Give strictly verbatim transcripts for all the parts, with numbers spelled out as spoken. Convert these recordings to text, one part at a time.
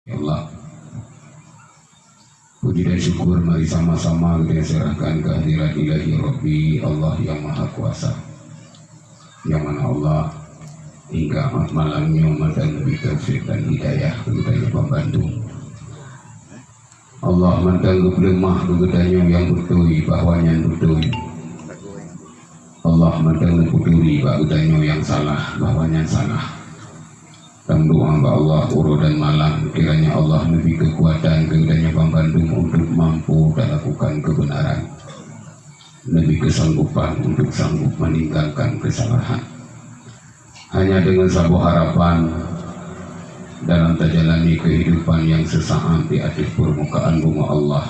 Ya Allah, puji dan syukur mari sama-sama kita serahkan kehadirat Ilahi Rabbi, Allah yang Maha Kuasa. Yang mana Allah hingga amat malam nyoe mantong neubri taufik dan hidayah keu geutanyoe banmandum. Allah mantong geupeuleumah keu geutanyoe nyang beutôi bahwa nyan beutôi. Allah mantong neupeuturi bak geutanyoe nyang salah bahwa nyan salah. Tameudoa bak Allah uroe dan malam, kiranya Allah neubri keukuatan keu geutanyoe banmandum untuk mampu talakukan keubeunaran, neubri keusanggopan untuk sanggob meninggalkan keusalahan. Hanya deungon saboh harapan dalam tajalani keuhidupan nyang seusaat di ateueh peurmukaan bumoe Allah,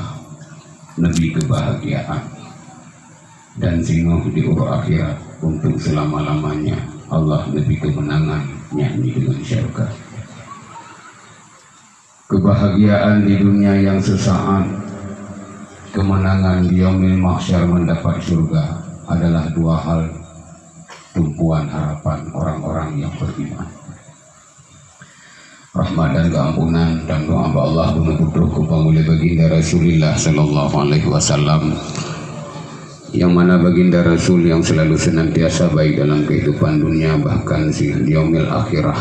neubri keubahgiaan. Dan singoh di uroe akhirat untuk seulama-lamanya Allah neubri keumeunangan, yakni deungon syeuruga. Keubahgiaan di dunia nyang seusaat, keumeunangan di Yaumil Mahsyar mendapat syeuruga adalah dua hal tumpuan harapan orang-orang nyang beriman. Rahmat dan keampunan dan doa bak Allah beuneubutoh keu pangulée Baginda Rasulullah sallallahu alaihi wasallam, yang mana Baginda Rasul yang selalu senantiasa baik dalam kehidupan dunia, bahkan singoh di yaumil akhirah.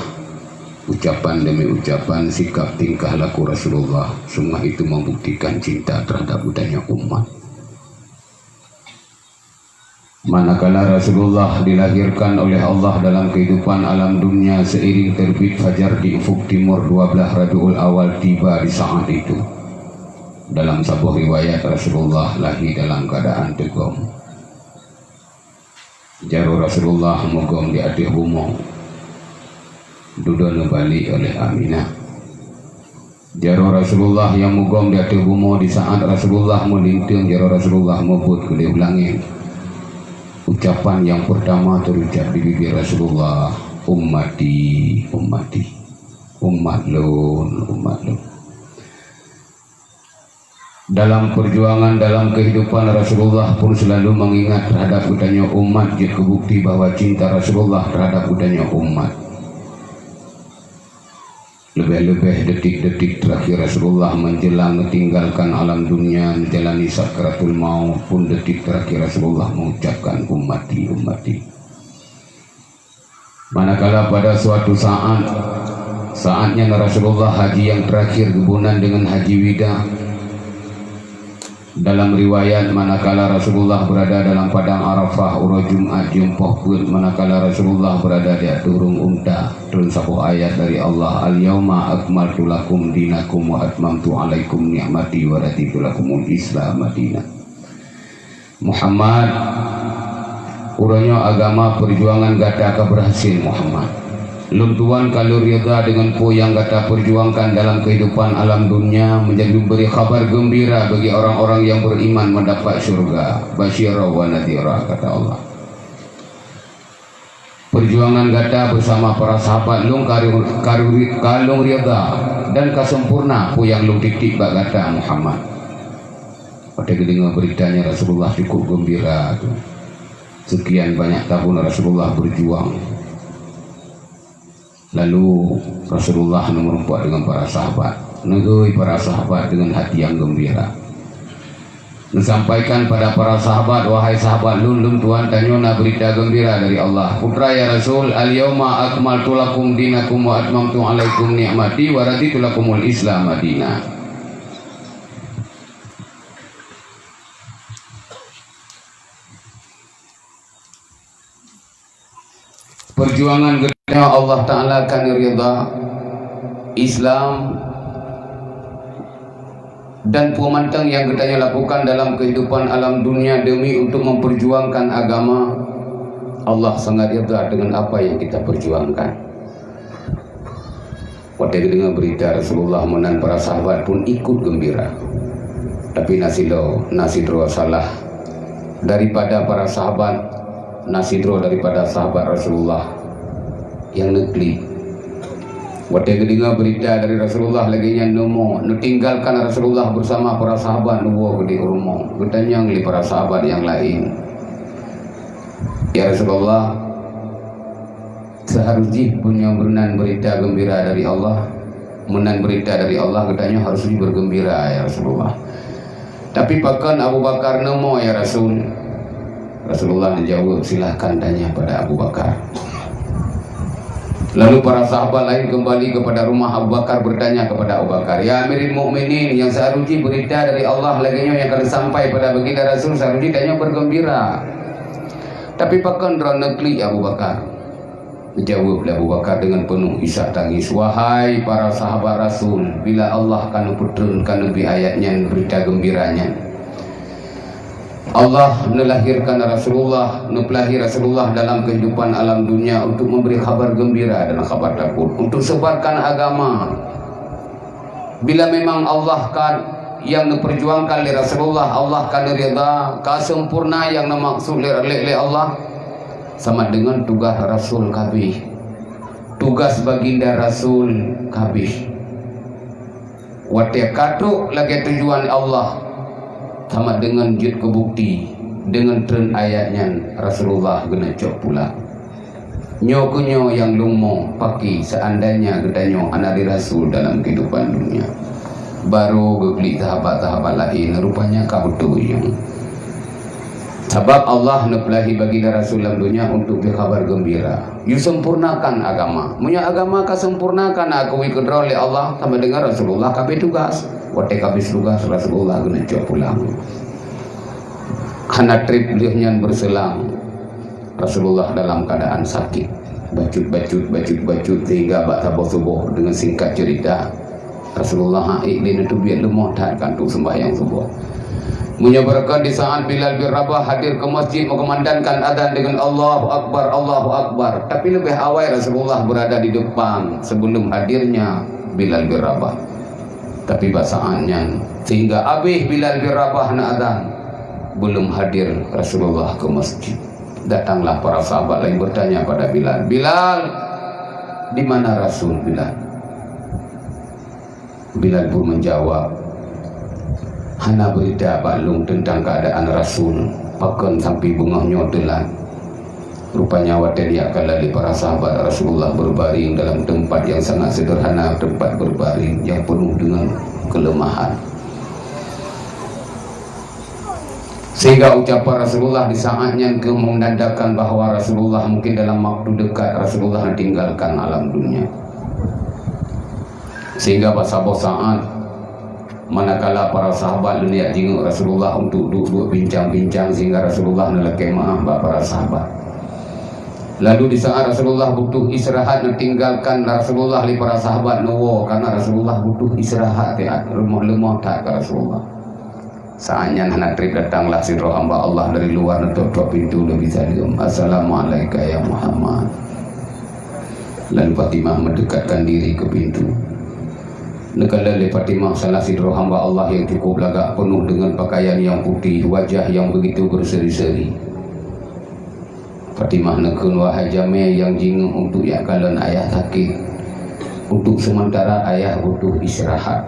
Ucapan demi ucapan, sikap tingkah laku Rasulullah, semua itu membuktikan cinta terhadap geutanyoe umat. Manakala Rasulullah dilahirkan oleh Allah dalam kehidupan alam dunia seiring terbit fajar di ufuk timur dua belas Rabiul Awal tiba di saat itu. Dalam saboh riwayat, Rasulullah lahé dalam keuadaan teugom. Jaroe Rasulullah meugom di ateueh bumoe, dudoe neubalek oleh Aminah. Jaroe Rasulullah nyang meugom di ateueh bumoe di saat Rasulullah meulinteung, jaroe Rasulullah meubeuet keudeh u langét. Ucapan nyang peurtama teurucap di bibée Rasulullah, "Ummati, ummati." Umat lôn, umat lôn. Dalam perjuangan, dalam kehidupan, Rasulullah pun selalu mengingat terhadap geutanyoe umat, jeuet keu bukti bahwa cinta Rasulullah terhadap geutanyoe umat. Leubeh-leubeh detik-detik terakhir Rasulullah menjelang meninggalkan alam dunia, menjalani sakaratul maut, pun detik terakhir Rasulullah mengucapkan, "Ummati, ummati." Manakala pada suatu saat, saat nyan Rasulullah haji nyang terakhir geubonan deungon haji wida. Dalam riwayat, manakala Rasulullah berada dalam padang Arafah uroe Jumat jeuem poh peuet, manakala Rasulullah berada di ateueh ureueng unta, turun saboh ayat dari Allah, "Al-yauma akmaltu lakum dinakum wa atmamtu alaikum ni'mati wa raditu lakumul Islama dina." Muhammad, uroe nyoe agama perjuangan gata ka berhasil, Muhammad. Lôn tuan ka lôn ridha deungon peue nyang gata perjuangkan dalam kehidupan alam dunia, menjadi memberi khabar gembira bagi orang-orang yang beriman mendapat syurga. Basyira wa nadhira, kata Allah. Perjuangan gata bersama para sahabat lôn ka ri-, ka ri-, ka lôn ridha dan ka sempurna peue nyang lôn titip bak gata, Muhammad. Watée geudeungoe beurita nyan, Rasulullah cukup geumbira tu. Sekian banyak tahun Rasulullah berjuang. Lalu Rasulullah neumeurumpok deungon para sahabat. Neugui para sahabat deungon hati nyang geumbira. Neusampaikan pada para sahabat, "Wahai sahabat lôn, lôn tuan, tanyoe na beurita geumbira dari Allah." "Peue teuma, ya Rasul?" "Al-yauma akmaltu lakum dinakum wa atmamtu alaikum ni'mati wa raditu lakumul Islama dina." Perjuangan geutanyoe Allah Ta'ala ka neuridha, Islam, dan peue mantong nyang geutanyoe lakukan dalam kehidupan alam dunia demi untuk memperjuangkan agama, Allah sangat ridha dengan apa yang kita perjuangkan. Watée geudeungoe beurita Rasulullah meunan, para sahabat pun ikut geumbira. Tapi na sidroe, na sidroe salah daripada para sahabat, na sidroe daripada sahabat Rasulullah nyang neuklik. Watée geudeungoe beurita dari Rasulullah lagée nyan, neumo, neutinggalkan Rasulullah bersama para sahabat, neuwoe keudeh u rumoh. Geutanyong lé para sahabat nyang laén, "Ya Rasulullah, seharus jih pun nyoe meunan beurita geumbira dari Allah?" Meunan beurita dari Allah, geutanyoe harôh jih beureugeumira, ya Rasulullah. Tapi pakon Abu Bakar neumo, ya Rasul? Rasulullah neujaweueb, "Silahkan tanya pada Abu Bakar." Lalu para sahabat lain kembali kepada rumah Abu Bakar, bertanya kepada Abu Bakar, "Ya Amirul Mukminin, nyang seuharôh jih beurita dari Allah lagée nyoe nyang ka neusampai pada Baginda Rasul, seuharôh jih tanyoe beureugeumira. Tapi pakon droeneuh klik, ya Abu Bakar?" Geujaweueb lé Abu Bakar deungon peunoh isak tangis, "Wahai para sahabat Rasul, bila Allah ka neupeutreun, ka neubri ayat nyan, beurita geumbira nyan. Allah neulahirkan Rasulullah, neupeulahé Rasulullah dalam keuhidupan alam dunia untuk memberi khabar geumbira dan khabar takot, untuk sebarkan agama. Bila memang Allah ka, nyang neupeurjuangkan lé Rasulullah, Allah ka neuridha, ka sempurna nyang neumaksud lé, lé, lé Allah, sama deungon tugaih Rasul ka abéh. Tugaih Baginda Rasul ka abéh. Watée ka trok lagée tujuan Allah, sama deungon jeuet keu bukti, deungon treun ayat nyan Rasulullah geuneuk cok pulang." Nyoe keuh nyoe nyang lôn mo paké, seandainya geutanyoe hana lé Rasul dalam keuhidupan dunia. Barô geuklik sahabat-sahabat laén, rupanya ka beutôi nyoe. Sabab Allah neupeulahé Baginda Rasul lam dunia untuk bri khabar geumbira, yue sempurnakan agama. Meunyoe agama ka sempurnakan, akui keudroe lé Allah, sama deungon Rasulullah ka abéh tugaih. Watée ka abéh tugaih, Rasulullah geuneuk cok pulang. Hana treb lheueh nyan beuseulang. Rasulullah dalam keadaan sakit, bacut-bacut, bacut-bacut, sehingga bak saboh suboh, dengan singkat cerita, Rasulullah hana ék lé neuteubiet leumoh that ka untuk sembahyang suboh. Meunyoe beureukat di saat Bilal bin Rabah hadir ke masjid mengumandangkan azan dengan "Allahu Akbar, Allahu Akbar", tapi lebih awai Rasulullah berada di depan sebelum hadirnya Bilal bin Rabah. Tapi bak saat nyan, sehingga abéh Bilal bin Rabah na azan, belum hadir Rasulullah ke masjid. Datanglah para sahabat lain bertanya pada Bilal, "Bilal, di mana Rasul, Bilal?" Bilal pun menjawab, "Hana beurita bak lôn teuntang keuadaan Rasul, pakon sampai beungoh nyoe teulat." Rupanya watée nyan ka lheueh para sahabat Rasulullah berbaring dalam tempat yang sangat sederhana, tempat berbaring yang penuh dengan kelemahan. Sehingga ucapan Rasulullah di saat nyan keuh menandakan bahwa Rasulullah mungkin dalam waktu dekat Rasulullah meninggalkan alam dunia. Sehingga bak saboh saat, manakala para sahabat leuneuk jingok Rasulullah untuk duek-duek bincang-bincang, sehingga Rasulullah neulakée meu'ah bak para sahabat. Lalu di saat Rasulullah butuh istirahat, neutinggalkan Rasulullah lé para sahabat, neuwoe, karena Rasulullah butuh istirahat, ya, leumoh-leumoh that keu Rasulullah. Saat nyan hana treb datanglah sidroe hamba Allah dari luar, neutok-tok pintoe Nabi saleuem, "Assalamu'alaika ya Muhammad." Lalu Fatimah mendekatkan diri ke pintu. Neukalon lé Fatimah salah sidroe hamba Allah yang cukup lagak, penuh dengan pakaian yang putih, wajah yang begitu berseri-seri. Fatimah neukheun, "Wahai jamé nyang jingok untuk jak kalon ayah sakét, untuk sementara ayah butuh istirahat."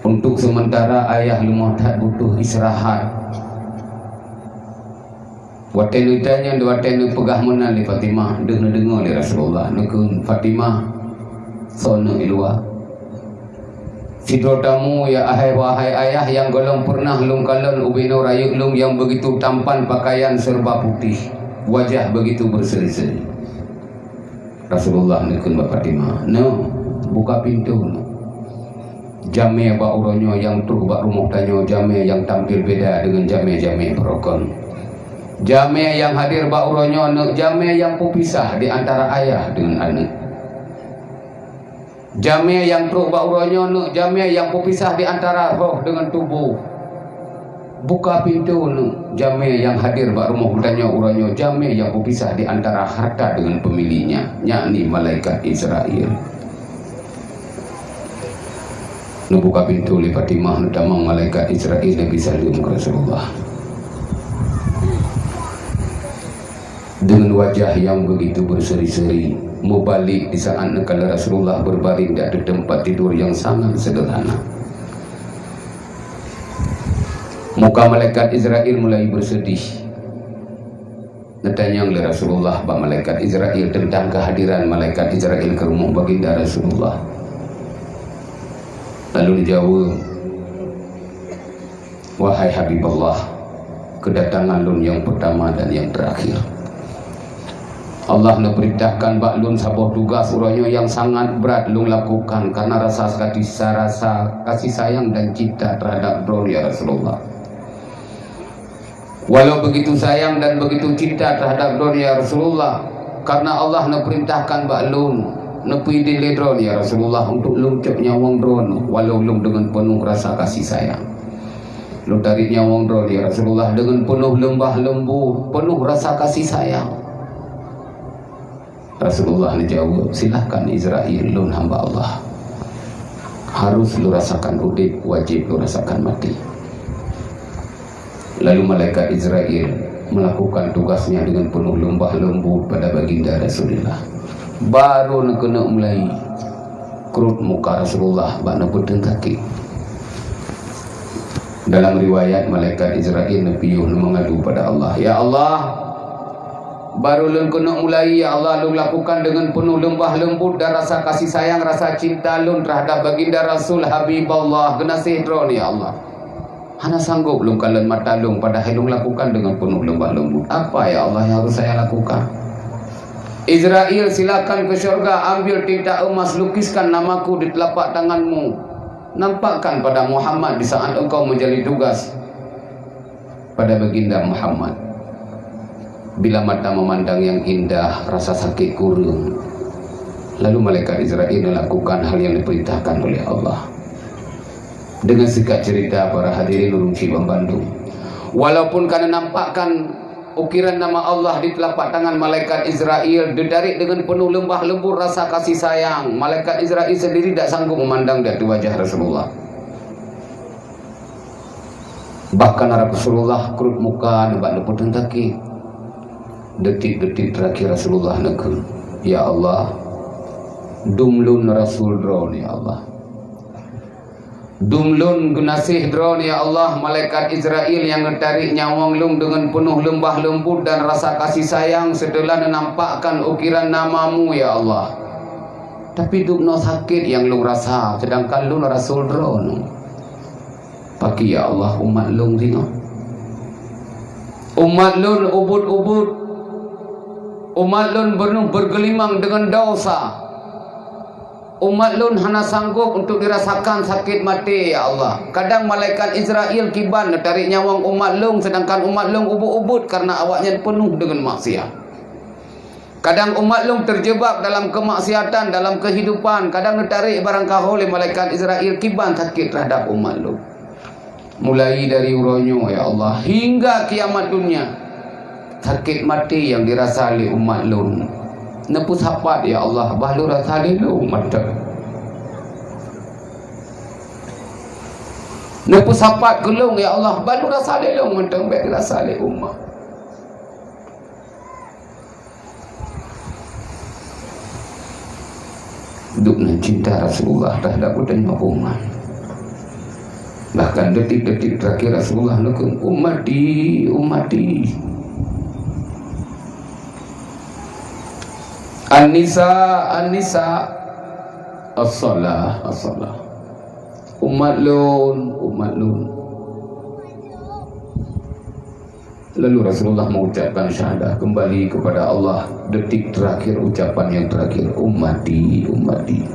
Untuk sementara ayah leumoh that butuh istirahat. Watée neutanyong, watée neupeugah meunan lé Fatimah, deuh neudeungoe lé Rasulullah, neukheun, "Fatimah, soe neuk i luwa?" "Sidroe tamu, ya ahai, wahai ayah, nyang gohlom peureunah lôn kalon ubé nyoe rayeuk lôn nyang begitu tampan pakaian serba putih, wajah begitu berseri-seri." Rasulullah neukheun bak Fatimah, "Neuk, buka pintoe neuk. Jamé bak uroe nyoe nyang troh bak rumoh tanyoe jamé nyang tampil beda deungon jamé-jamé beurokon. Jamé nyang hadir bak uroe nyoe neuk jamé nyang peupisah di antara ayah deungon aneuëk. Jamé nyang troh bak uroe nyoe neuk jamé nyang peupisah di antara roh deungon tuboh. Buka pintoe neuk jamé nyang hadir bak rumoh geutanyoe uroe nyoe jamé nyang peupisah di antara hareuta deungon peumiliknya, yakni malaikat Israel." Neubuka pintoe lé Fatimah, neutamong malaikat Israel, Nabi saleuem keu Rasulullah. Dengan wajah yang begitu berseri-seri, mubalik di saat neukalon Rasulullah berbaring di atas tempat tidur yang sangat sederhana. Muka malaikat Israel mulai bersedih. Neutanyong lé Rasulullah bak malaikat Israel tentang kehadiran malaikat Israel ke rumoh Baginda Rasulullah. Lalu neujaweueb, "Wahai Habibullah, keudatangan lôn nyang peutama dan nyang teurakhir. Allah neupeurintahkan bak lôn saboh tugaih uroe nyoe nyang sangat brat lôn lakukan karna rasa kasih, rasa kasih sayang dan cinta teuhadap droeneuh, ya Rasulullah. Walau begitu sayang dan begitu cinta teuhadap droeneuh, ya Rasulullah, karna Allah neupeurintahkan bak lôn, neupeudin lé droeneuh, ya Rasulullah, untuk lôn cok nyawöng droeneuh, walau lôn deungon peunoh rasa kasih sayang. Lôn tarék nyawöng droeneuh, ya Rasulullah, deungon peunoh leumbah leumbot, peunoh rasa kasih sayang." Rasulullah neujaweueb, "Silahkan Izrail, lôn hamba Allah. Harus lôn rasakan udeb, wajéb lôn rasakan maté." Lalu malaikat Izrail melakukan tugasnya dengan penuh lembah lembut pada baginda Rasulullah. Baru neukeuneuk mulai, krot muka Rasulullah bak neupeuteun sakét. Dalam riwayat, malaikat Izrail neupiôh neumengadu pada Allah, "Ya Allah, baru lôn keuneuk mulai, ya Allah, lôn lakukan deungon peunoh leumbah leumbut dan rasa kasih sayang, rasa cinta lôn terhadap baginda Rasul Habiballah, geunaséh droeneuh, ya Allah. Hana sanggob lôn kalon mata lôn, padahai lôn lakukan deungon peunoh leumbah leumbut. Apa, ya Allah, yang harus saya lakukan?" "Izrail, silakan ke syurga, ambil tinta emas, lukiskan namaku di telapak tanganmu. Nampakkan pada Muhammad di saat engkau menjalani tugas pada baginda Muhammad." Bila mata memandang yang indah, rasa sakét kureueng. Lalu malaikat Izrail melakukan hal yang diperintahkan oleh Allah. Dengan singkat cerita, para hadirin ureueng chik banmandum, walaupun ka neunampakkan ukiran nama Allah di telapak tangan malaikat Izrail, ditarék deungon peunoh leumbah lembut rasa kasih sayang, malaikat Izrail sendiri dak sanggob memandang di ateueh wajah Rasulullah. Bahkan Rasulullah krot muka nibak neupeuteun sakét. Detik-detik terakhir Rasulullah neukheun, "Ya Allah, dum lôn rasul Droeneuh, ya Allah. Dum lôn geunaséh Droeneuh, ya Allah, malaikat Izrail nyang neutarék nyawöng lôn deungon peunoh leumbah leumbut dan rasa kasih sayang seuteulah neunampakkan ukiran nama-Mu, ya Allah. Tapi dum noe sakét nyang lôn rasa, seudangkan lôn rasul Droeneuh. Pakri, ya Allah, umat lôn singoh? Umat lôn ubit-ubit. Umat lôn peunoh beugeulimang deungon desya. Umat lôn hana sanggob untuk dirasakan sakét maté, ya Allah. Kadang malaikat Izrail kiban neutarék nyawöng umat lôn, seudangkan umat lôn ubit-ubit kareuna awaknyan peunoh deungon maksiat. Kadang umat lôn teujeubak dalam keumaksiatan, dalam keuhidupan, kadang neutarék barangkaho lé malaikat Izrail kiban sakét teuhadap umat lôn. Mulai dari uroe nyoe, ya Allah, hingga kiamat dunia, sakét maté nyang dirasa lé umat lôn neupeusapat, ya Allah, bah lôn rasa lé lôn mantong. Neupeusapat keu lôn, ya Allah, bah lôn rasa lé lôn mantong, bék dirasa lé umat." Dum nan cinta Rasulullah teuhadap geutanyoe umat. Bahkan detik-detik terakhir Rasulullah neukheun, "Ummati, ummati." "An-nisa, an-nisa." "As-shalah, as-shalah." "Umat lôn, umat lôn." Lalu Rasulullah mengucapkan syahadah kembali kepada Allah, detik terakhir, ucapan yang terakhir, "Ummati, ummati."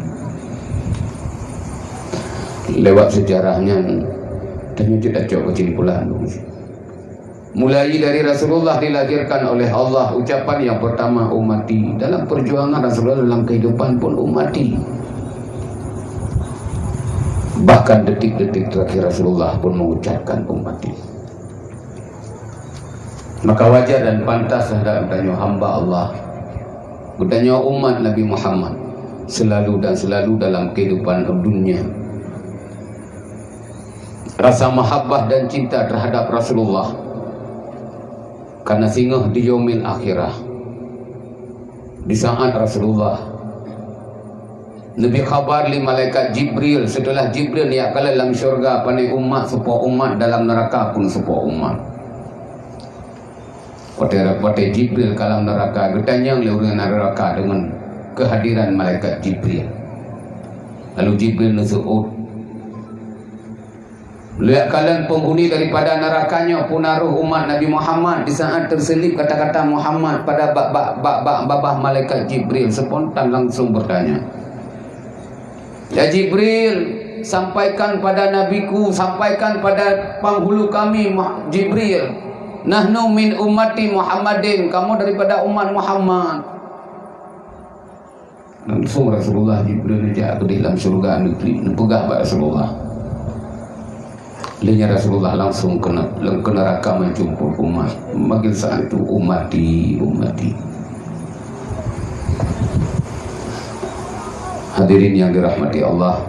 Lewat sejarah nyan, tanyoe jeuet tacok keusimpulan. Mulai dari Rasulullah dilahirkan oleh Allah, ucapan yang pertama, "Ummati." Dalam perjuangan Rasulullah, dalam kehidupan pun, "Ummati." Bahkan detik-detik terakhir Rasulullah pun mengucapkan, "Ummati." Maka wajar dan pantas terhadap geutanyoe hamba Allah, geutanyoe umat Nabi Muhammad, selalu dan selalu dalam kehidupan dunia, rasa mahabbah dan cinta terhadap Rasulullah, karena singoh di yaumil akhirah, di saat Rasulullah neubri khabar lé malaikat Jibril, seuteulah Jibril neujak kalon lam syeuruga, pane umat, seupôt umat, dalam neuraka pun seupôt umat. Watée, watée Jibril ka lam neuraka, geutanyong lé ureuëng neuraka deungon keuhadiran malaikat Jibril. Lalu Jibril neuseuôt, Lheueh kalon penghuni daripada neraka nyoe peunaroh umat Nabi Muhammad, di saat terselip kata-kata Muhammad pada bak, bak, bak, bak babah malaikat Jibril, spontan langsung bertanya, "Ya Jibril, sampaikan pada nabiku, sampaikan pada penghulu kami, Muh-, Jibril, nahnu min ummati Muhammadin, kamoe daripada umat Muhammad." Langsung Rasulullah Jibril neujak keudeh lam syurga, neupeugah bak Rasulullah, lheueh nyan Rasulullah langsung keu ne-, keu neuraka meujumpa umat. Manggil saat tu, "Ummati, ummati." Hadirin yang dirahmati Allah,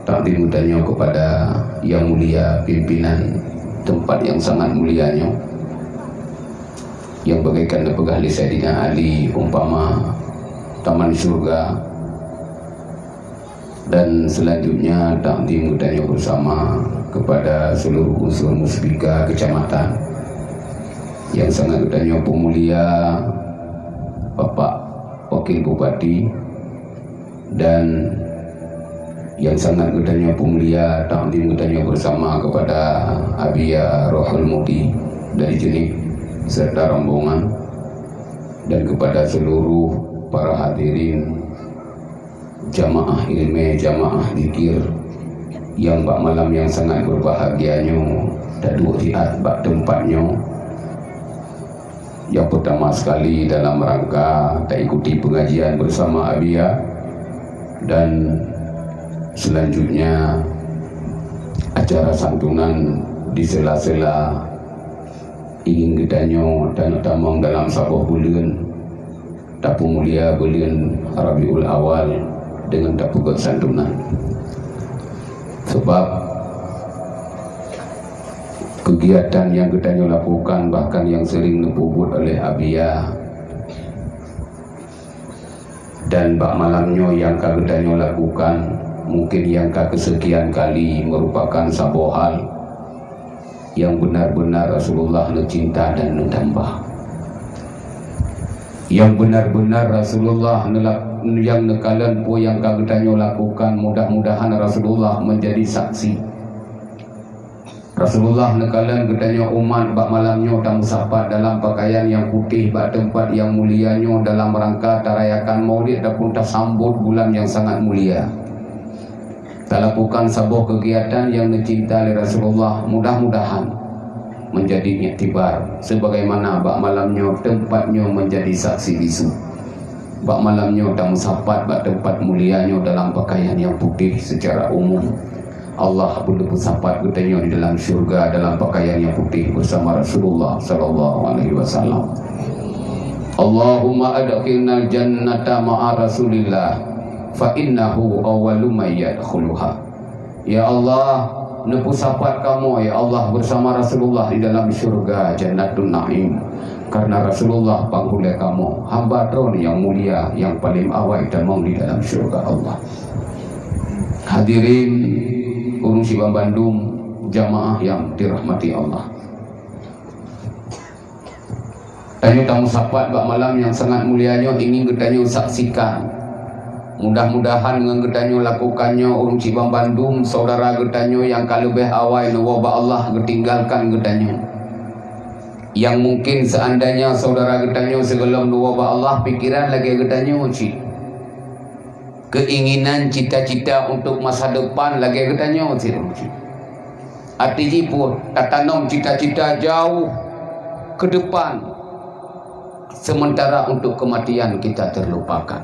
takdim geutanyoe kepada yang mulia pimpinan tempat yang sangat mulia nyoe, yang bagaikan neupeugah lé Saidina Ali umpama taman syurga. Dan selanjutnya, takdim geutanyoe bersama kepada seluruh unsur Muspika kecamatan yang sangat geutanyoe peumulia, Bapak Wakil Bupati, dan yang sangat geutanyoe peumulia, takdim geutanyoe bersama kepada Abiya Rohul Mudi dari Jeunieb serta rombongan, dan kepada seluruh para hadirin jamaah ilmé, jamaah zikir yang bak malam yang sangat berbahagia nyoe taduek siat bak teumpat nyoe. Yang pertama sekali dalam rangka taikuti pengajian bersama Abiya, dan selanjutnya acara santunan di sela-sela ingin geutanyoe tanyoe tamong dalam saboh buleuen, tapeumulia buleuen Rabiul Awal deungon tapeugöt santunan. Sebab kegiatan nyang geutanyoe lakukan, bahkan nyang sering neupeubuet oleh Abiya, dan bak malam nyoe nyang ka geutanyoe lakukan, mungkin nyang ka keuseukian kali, meurupakan saboh hal nyang beunar-beunar Rasulullah neucinta dan neutamba. Nyang beunar-beunar Rasulullah neulak-, nyang neukalon peue nyang ka geutanyoe lakukan, mudah-mudahan Rasulullah meunjadi saksi. Rasulullah neukalon geutanyoe umat bak malam nyoe tameusapat dalam pakaian nyang putéh bak teumpat nyang mulia nyoe dalam rangka tarayakan Maulid ataupun tasambot bulan nyang sangat mulia. Talakukan saboh keugiatan nyang neucinta lé Rasulullah, mudah-mudahan meunjadi iktibar, sebagaimana bak malam nyoe teumpat nyoe meunjadi saksi bisu. Bak malam nyoe tameusapat bak teumpat mulia nyoe dalam pakaian nyang putéh seucara umum. Allah beuteupeusapatgeutanyoe di dalam syurga dalam pakaian nyang putéh beusama Rasulullah sallallahu alaihi wasallam. Allahumma adkhilnal jannata ma'a Rasulillah, fa innahu awwalu may yadkhuluha. Ya Allah, neupeusapat kamoe, ya Allah, beusama Rasulullah di dalam syurga Jannatun Naim. Karena Rasulullah panghulée kamoe, hamba Droe nyang mulia, nyang paleng awai tamong di dalam syurga Allah. Hadirin, ureuëng sibandum, jamaah nyang dirahmati Allah. Tanyoe tameusapat bak malam nyang sangat mulia nyoe ingin geutanyoe saksikan. Mudah-mudahan ngon geutanyoe lakukan nyoe, ureuëng sibandum, saudara geutanyoe nyang ka leubeh awai neuwoe bak Allah geutinggalkan geutanyoe. Nyang mungkin seandainya saudara geutanyoe sigohlom neuwoe bak Allah, pikiran lagée geutanyoe cit. Keinginan, cita-cita untuk masa depan lagée geutanyoe cit. Arti jih peue? Tatanom cita-cita jauh ke depan, sementara untuk kematian kita terlupakan.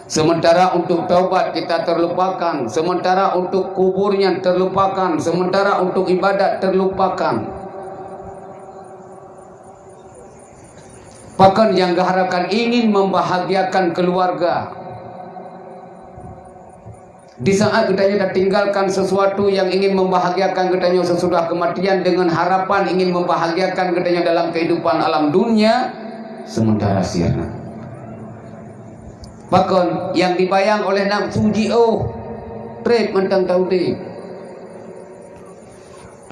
Sementara untuk taubat kita terlupakan, sementara untuk kuburnya terlupakan, sementara untuk ibadat terlupakan. Pakon nyang geuharapkan ingin membahagiakan keluarga. Di saat geutanyoe tatinggalkan sesuatu yang ingin membahagiakan geutanyoe sesudah kematian dengan harapan ingin membahagiakan geutanyoe dalam kehidupan alam dunia sementara sirna. Pakon nyang dibayang oleh nafsu jiôh, treb mantong taudeb.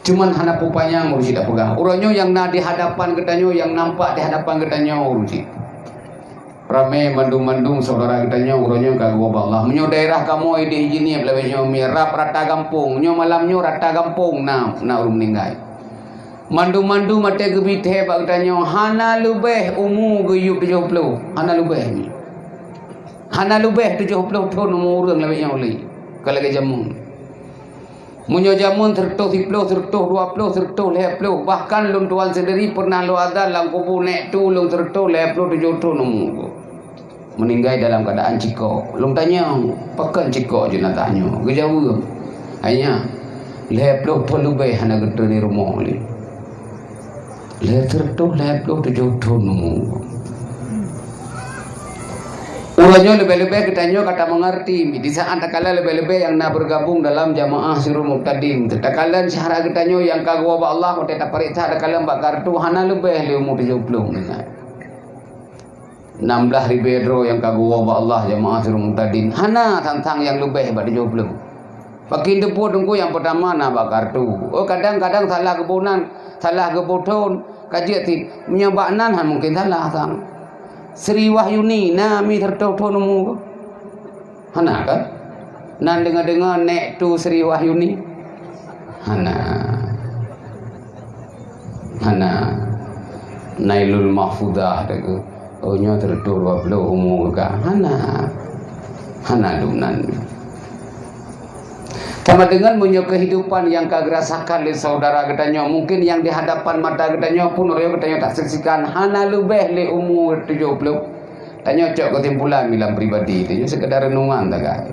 Cuman hana peupanyang ureuëng cit tapeugah. Uroe nyoe nyang na di hadapan geutanyoe, nyang nampak di hadapan geutanyoe ureuëng cit. Ramé mandum-mandum syedara geutanyoe uroe nyoe ka geuwoe bak Allah. Meunyoe daerah kamoe idéh Jeunieb lagée nyoe mirab rata gampông, nyoe malam nyoe rata gampông na, na ureuëng meuninggai. Mandum-mandum watée geubi thée bak geutanyoe hana leubeh umu geuyue tujoh ploh, hana leubeh nyoe. Hana leubeh tujoh ploh thon umu ureuëng lagée nyoe lé, ka lagée jameun. Meunyoe jameun seureutôh siploh, seureutôh dua ploh, seureutôh lhée ploh, bahkan lôn tuan sendiri pernah lôn azan lam kubu nék tu lôn seureutôh lhée ploh tujoh thon umu. Meuninggai dalam keuadaan cikok. Lôn tanyong, "Pakon cikok jeunazah nyoe?" Geujaweueb, "Hai nyak, lhée ploh thon leubeh hana geutreun di rumoh lé." Lhée seureutôh lhée ploh tujoh thon umu. Uroe nyoe leubeh-leubeh geutanyoe ka tameungerti, di saát takalon leubeh-leubeh nyang na beugabong dalam jamaah Sirul Mubtadin. Takalon syedara geutanyoe nyang ka geuwoe bak Allah, watée tapareksa takalon bak kartu hana leubeh lé umu tujoh ploh meunan. Nam blaih ribée droe nyang ka geuwoe bak Allah jamaah Sirul Mubtadin, hana sang-sang nyang leubeh bak tujoh ploh. Pakon teupeu teungku nyang peutama na bak kartu. Oh, kadang-kadang salah geuboh nan, salah geuboh thon, ka jeuet cit. Meunyoe bak nan han mungken salah sang. Sri Wahyuni na mi seureutôh thon umu keuh? Hana kan? Nan deungoe-deungoe nék tu Sri Wahyuni? Hana. Hana. Nailul Mahfudah teungku. Oh, nyoe seureutôh dua ploh umu ka. Hana. Hana dum nan. Sama dengan meunyoe kehidupan nyang ka geurasakan lé syedara geutanyoe, mungkin nyang di hadapan mata geutanyoe pun uroe geutanyoe tak saksikan hana leubeh lé umu tujoh ploh. Tanyoe cok keusimpulan milam pribadi, tanyoe sekedar renungan sagai.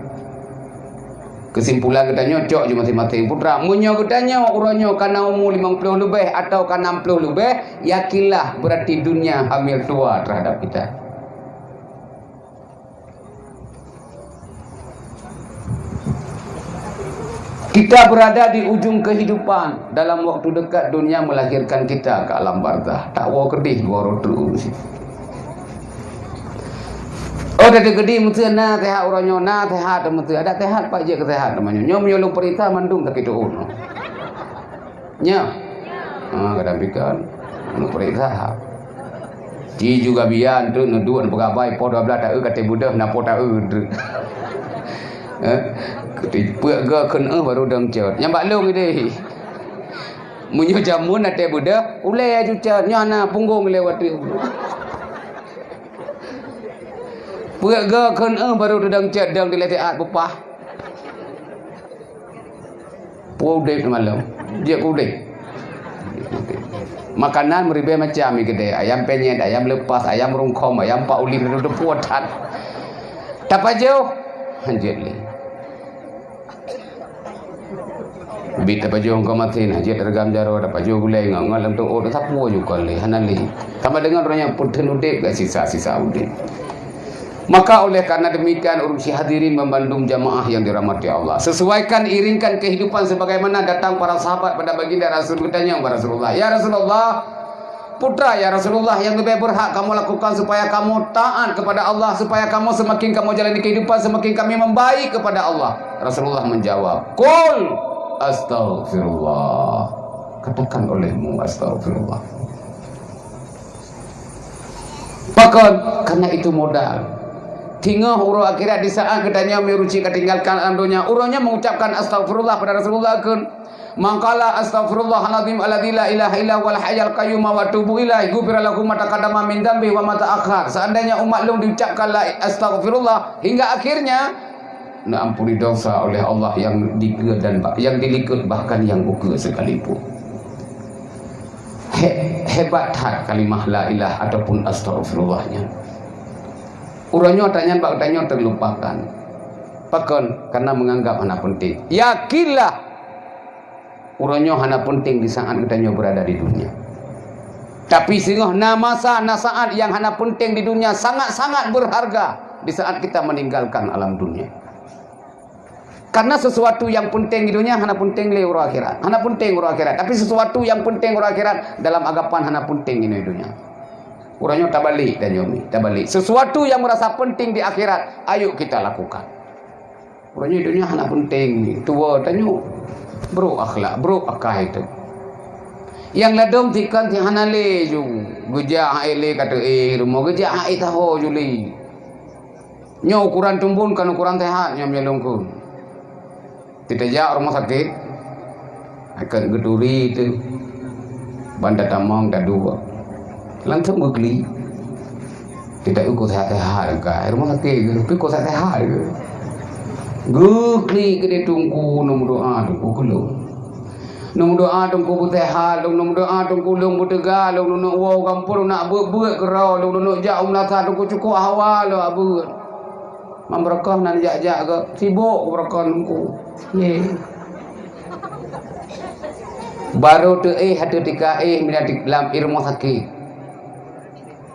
Keusimpulan geutanyoe cok ju maséng-maséng putra. Meunyoe geutanyoe uroe nyoe ka na umu limong ploh leubeh atawa ka nam ploh leubeh, yakinlah berarti dunia hamil tua terhadap kita. Kita berada di ujung kehidupan. Dalam waktu dekat dunia melahirkan kita ke alam barzah. Tak woe keudeh dua roh tu. Oh, tadi gede mesti na sehat uroe nyoe, na sehat mesti. Ada sehat pak je ke sehat namanya. Nyoe meunyoe lôn periksa mandum sakit tuun. Nya. Ha, kadang pikan. Anu periksa. Ci juga bian tu neuduk neupeugah bai poh dua belas taeu ka teubeudôh na poh taeu tu. Eh? Peuet go kheun eh baru dong cot. Nyang bak lôn idéh. Meunyoe jameun na teubeudôh, ulée aju cot. Nyoe na punggong lewat tu. Peuet go kheun eh baru dong cot dong di latihan bupah. Peue udeb malom? Jeuet keu udeb. Makanan meuribée macam i keudée, ayam penyet, ayam lepas, ayam rungkhom, ayam pak ulih, teupeu that. Tapajoh, hanjeuet lé. Bit tapajoh engkau masin, hanjeuet regam jaroe, tapajoh gulai ngon-ngon lam tuot, sapeue ju kon lé, hana lé. Sama dengan ureuëng nyang peutheun udeb, gak sisa-sisa udeb. Maka oleh karena demikian, ureuëng syik hadirin membandum jamaah yang dirahmati Allah. Sesuaikan, iringkan kehidupan sebagaimana datang para sahabat pada baginda Rasul, bertanya kepada Rasulullah, "Ya Rasulullah, putra ya Rasulullah yang lebih berhak kamu lakukan supaya kamu taat kepada Allah, supaya kamu semakin kamu jalani kehidupan, semakin kami membaik kepada Allah." Rasulullah menjawab, "Qul astaghfirullah." Katakan olehmu, "Astaghfirullah." Pakon? Karena itu modal. Teungoh uroe akhirat di saat geutanyoe meuruci ka tinggalkan alam donya, uroe nyoe mengucapkan astaghfirullah pada Rasulullah kheun, "Man qala astaghfirullahalazim alladzi la ilaha illa huwal hayyul qayyum wa atubu ilaih, ghufira lahu ma taqaddama min dzambi wa ma ta'akhkhar." Seandainya umat lôn diucapkan la astaghfirullah hingga akhirnya, neuampuni dosa oleh Allah yang dikeue dan ba-, yang dilikot bahkan yang ukeue sekalipun. He-, hebat that kalimah la ilah ataupun astaghfirullah nyan. Uroe nyoe tanyan bak geutanyoe terlupakan. Pakon? Karena menganggap hana penting. Yakinlah, uroe nyoe hana penting di saat geutanyoe berada di dunia. Tapi singoh na masa, na saat yang hana penting di dunia, sangat-sangat berharga di saat kita meninggalkan alam dunia. Karena sesuatu yang penting di dunia hana penting lé uroe akhirat. Hana penting uroe akhirat. Tapi sesuatu yang penting uroe akhirat dalam agapan hana penting di dunia. Uroe nyoe tabalik dan nyoe mi, tabalik. Sesuatu yang merasa penting di akhirat, ayo kita lakukan. Uroe nyoe dunia hana penting ni. Tua tanyoe. Buruk akhlak, buruk akai tu. Nyang ladôm tikon ti hana lé ju. Geujak han ék lé ka teuéh rumoh, geujak han ék taho ju lé. Nyoe ukuran tumbon kon ukuran seuhat nyoe meunyoe lôn kheun. Teutajak rumoh sakét, akan geuturi teuh ban tatamong taduek. Langsong geuklik. Teutajak uku seuhat-seuhat ka. Rumoh sakét ke? Tapi kok seuhat-seuhat ke? Geuklik keudéh teungku, neumeudoa teungku keu lôn. Neumeudoa teungku beuseuhat lôn, neumeudoa teungku lôn beuteuga lôn, lôn neuk woe u gampông, lôn neuk beuet-beuet keudroe lôn, lôn neuk jak u meunasah teungku cukôp hawa lôn beuet. Mam beureukoh nan jak-jak geuh, sibok beureukoh teungku. Ye. Barô teuéh ateueh tika éh midan lam rumoh sakét.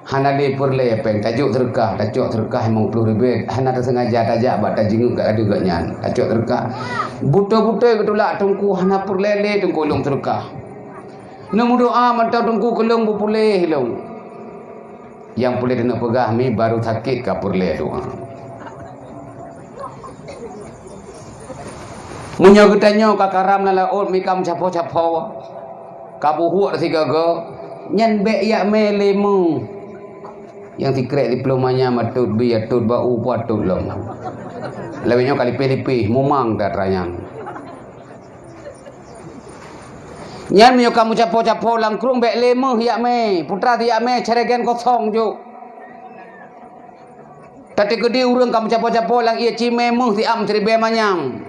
Hana lé peureulée péng, tajok seudeukah, tacok seudeukah limong ploh ribée, hana teuseungaja tajak bak tajeungeuet geuh ateueh gobnyan, tacok seudeukah. Beutôi-beutôi geutulak teungku, hana peureulée lé teungku lôn seudeukah. Neumeudoa mantong teungku keu lôn beupuléh lôn. Nyang puléh teuneuk peugah mi barô sakét ka peureulée doa. Meunyoe geutanyoe ka karam lam laôt mi ka meucapo-capo, ka buhuk sigoe-goe, nyan bék jak mé lé meuh. Nyang sikrek siplôh manyam atot bi atot bak u pue atot lom. Lawét nyoe ka lipéh-lipéh, mumang that rayang. Nyan meunyoe ka meucapo-capo lam krueng bék lé meuh jak mé, putra si jak mé, cèrègèn kosong jok. Tateukeudi ureuëng ka meucapo-capo lam ié cimé meuh siam siribée manyam.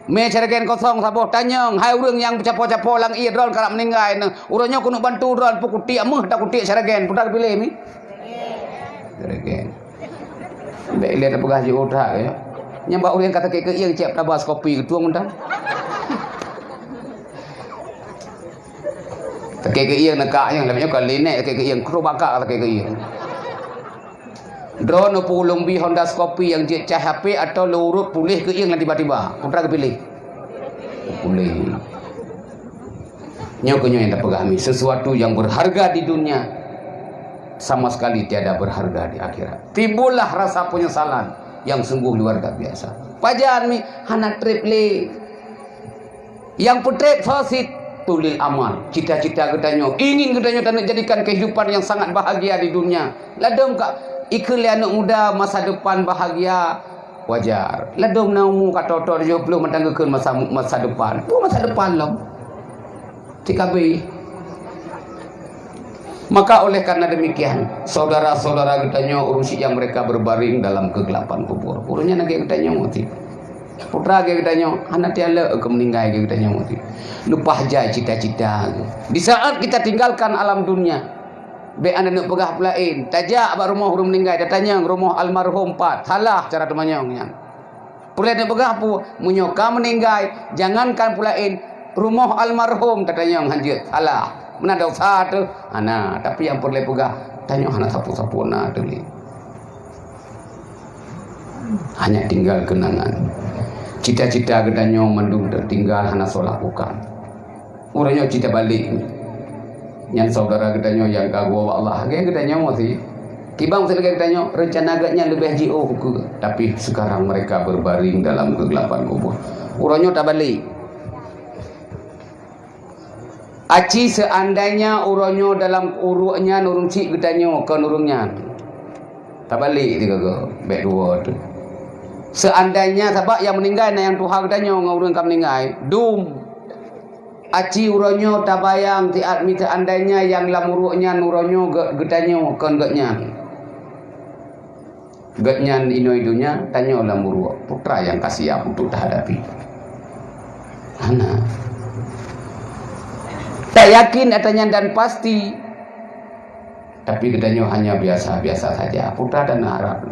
Mé cèrègèn kosong saboh tanyong, hai ureuëng nyang meucapo-capo lam ié droen karab meuninggai neuh, uroe nyoe keuneuk bantu droen peue kutiek meuh atawa kutiek cèrègèn, peue tapiléh mi? Cèrègèn. Bék lé tapeugah jiôh that ya. Nyang bak ureuëng ka sakét keuieng ciek tabas kopi geutueng mantong. Sakét keuieng neukak nyang lam nyoe ka linek sakét keuieng, kru bakak sakét keuieng. Droeneuh peue lôn bi Honda Scorpio nyang jeuet cah H P atau lôn urot puléh keuieng nyang tiba-tiba? Putra geupiléh. Puléh. Nyoe keuh nyoe nyang tapeugah mi, sesuatu yang berharga di dunia sama sekali tiada berharga di akhirat. Timbullah rasa penyesalan yang sungguh luar biasa. Pajan mi hana treb lé. Nyang peutreb soe cit? Tulil amal, cita-cita geutanyoe. Ingin geutanyoe taneuk jadikan kehidupan yang sangat bahagia di dunia. Ladôm ka ikheun lé aneuk muda masa depan bahagia, wajar. Ladôm na umu ka tô-tô tujoh ploh mantong geukheun masa, masa depan. Peue masa depan lom? Cit ka abéh. Maka oleh karena demikian, saudara-saudara geutanyoe ureuëng syiek nyang mereka berbaring dalam kegelapan kubur. Ureuëng nyan lagée geutanyoe meuti. Putra lagée geutanyoe, hana tialek keu meuninggai lagée geutanyoe meuti. Leupah jai cita-cita. Di saat kita tinggalkan alam dunia, bék hana neuk peugah peulaén, tajak bak rumoh ureuëng meuninggai, tatanyong rumoh almarhum pat, salah cara teumanyong nyan. Peureulée neupeugah peue? Meunyoe ka meuninggai, jangankan peulaén, rumoh almarhum tatanyong hanjeuet salah. Meunan desya teuh? Hana, tapi nyang peureulée peugah, tanyoe hana sapeue-sapeue na teuh lé. Hanya tinggal kenangan. Cita-cita geutanyoe mandum teutinggal hana soe lakukan. Uroe nyoe cit tabalek. Nyan saudara geutanyoe nyang ka geuwoe bak Allah. Lagée geutanyoe meusi. Kiban meusi lagée geutanyoe, reuncana geuhnyan leubeh jiôh ukeue. Tapi sekarang mereka berbaring dalam kegelapan kubur. Uroe nyoe tabalek. Aci seandainya uroe nyoe dalam uruek nyan ureuëng cit geutanyoe kon ureuëng nyan. Tabalek sigoe-goe, bék dua tu. Seandainya sabab nyang meuninggai na nyang tuha geutanyoe ngon ureuëng ka meuninggai, dum. Aci uroe nyoe tabayang siat mi seandainya nyang lam uruek nyan uroe nyoe geutanyoe kon gobnyan. Gobnyan inoe donya, tanyoe lam uruek, putra nyang ka siap untuk tahadapi. Hana. Tayakin ata nyan dan pasti. Tapi geutanyoe hanya biasa-biasa saja. Putra dan harap.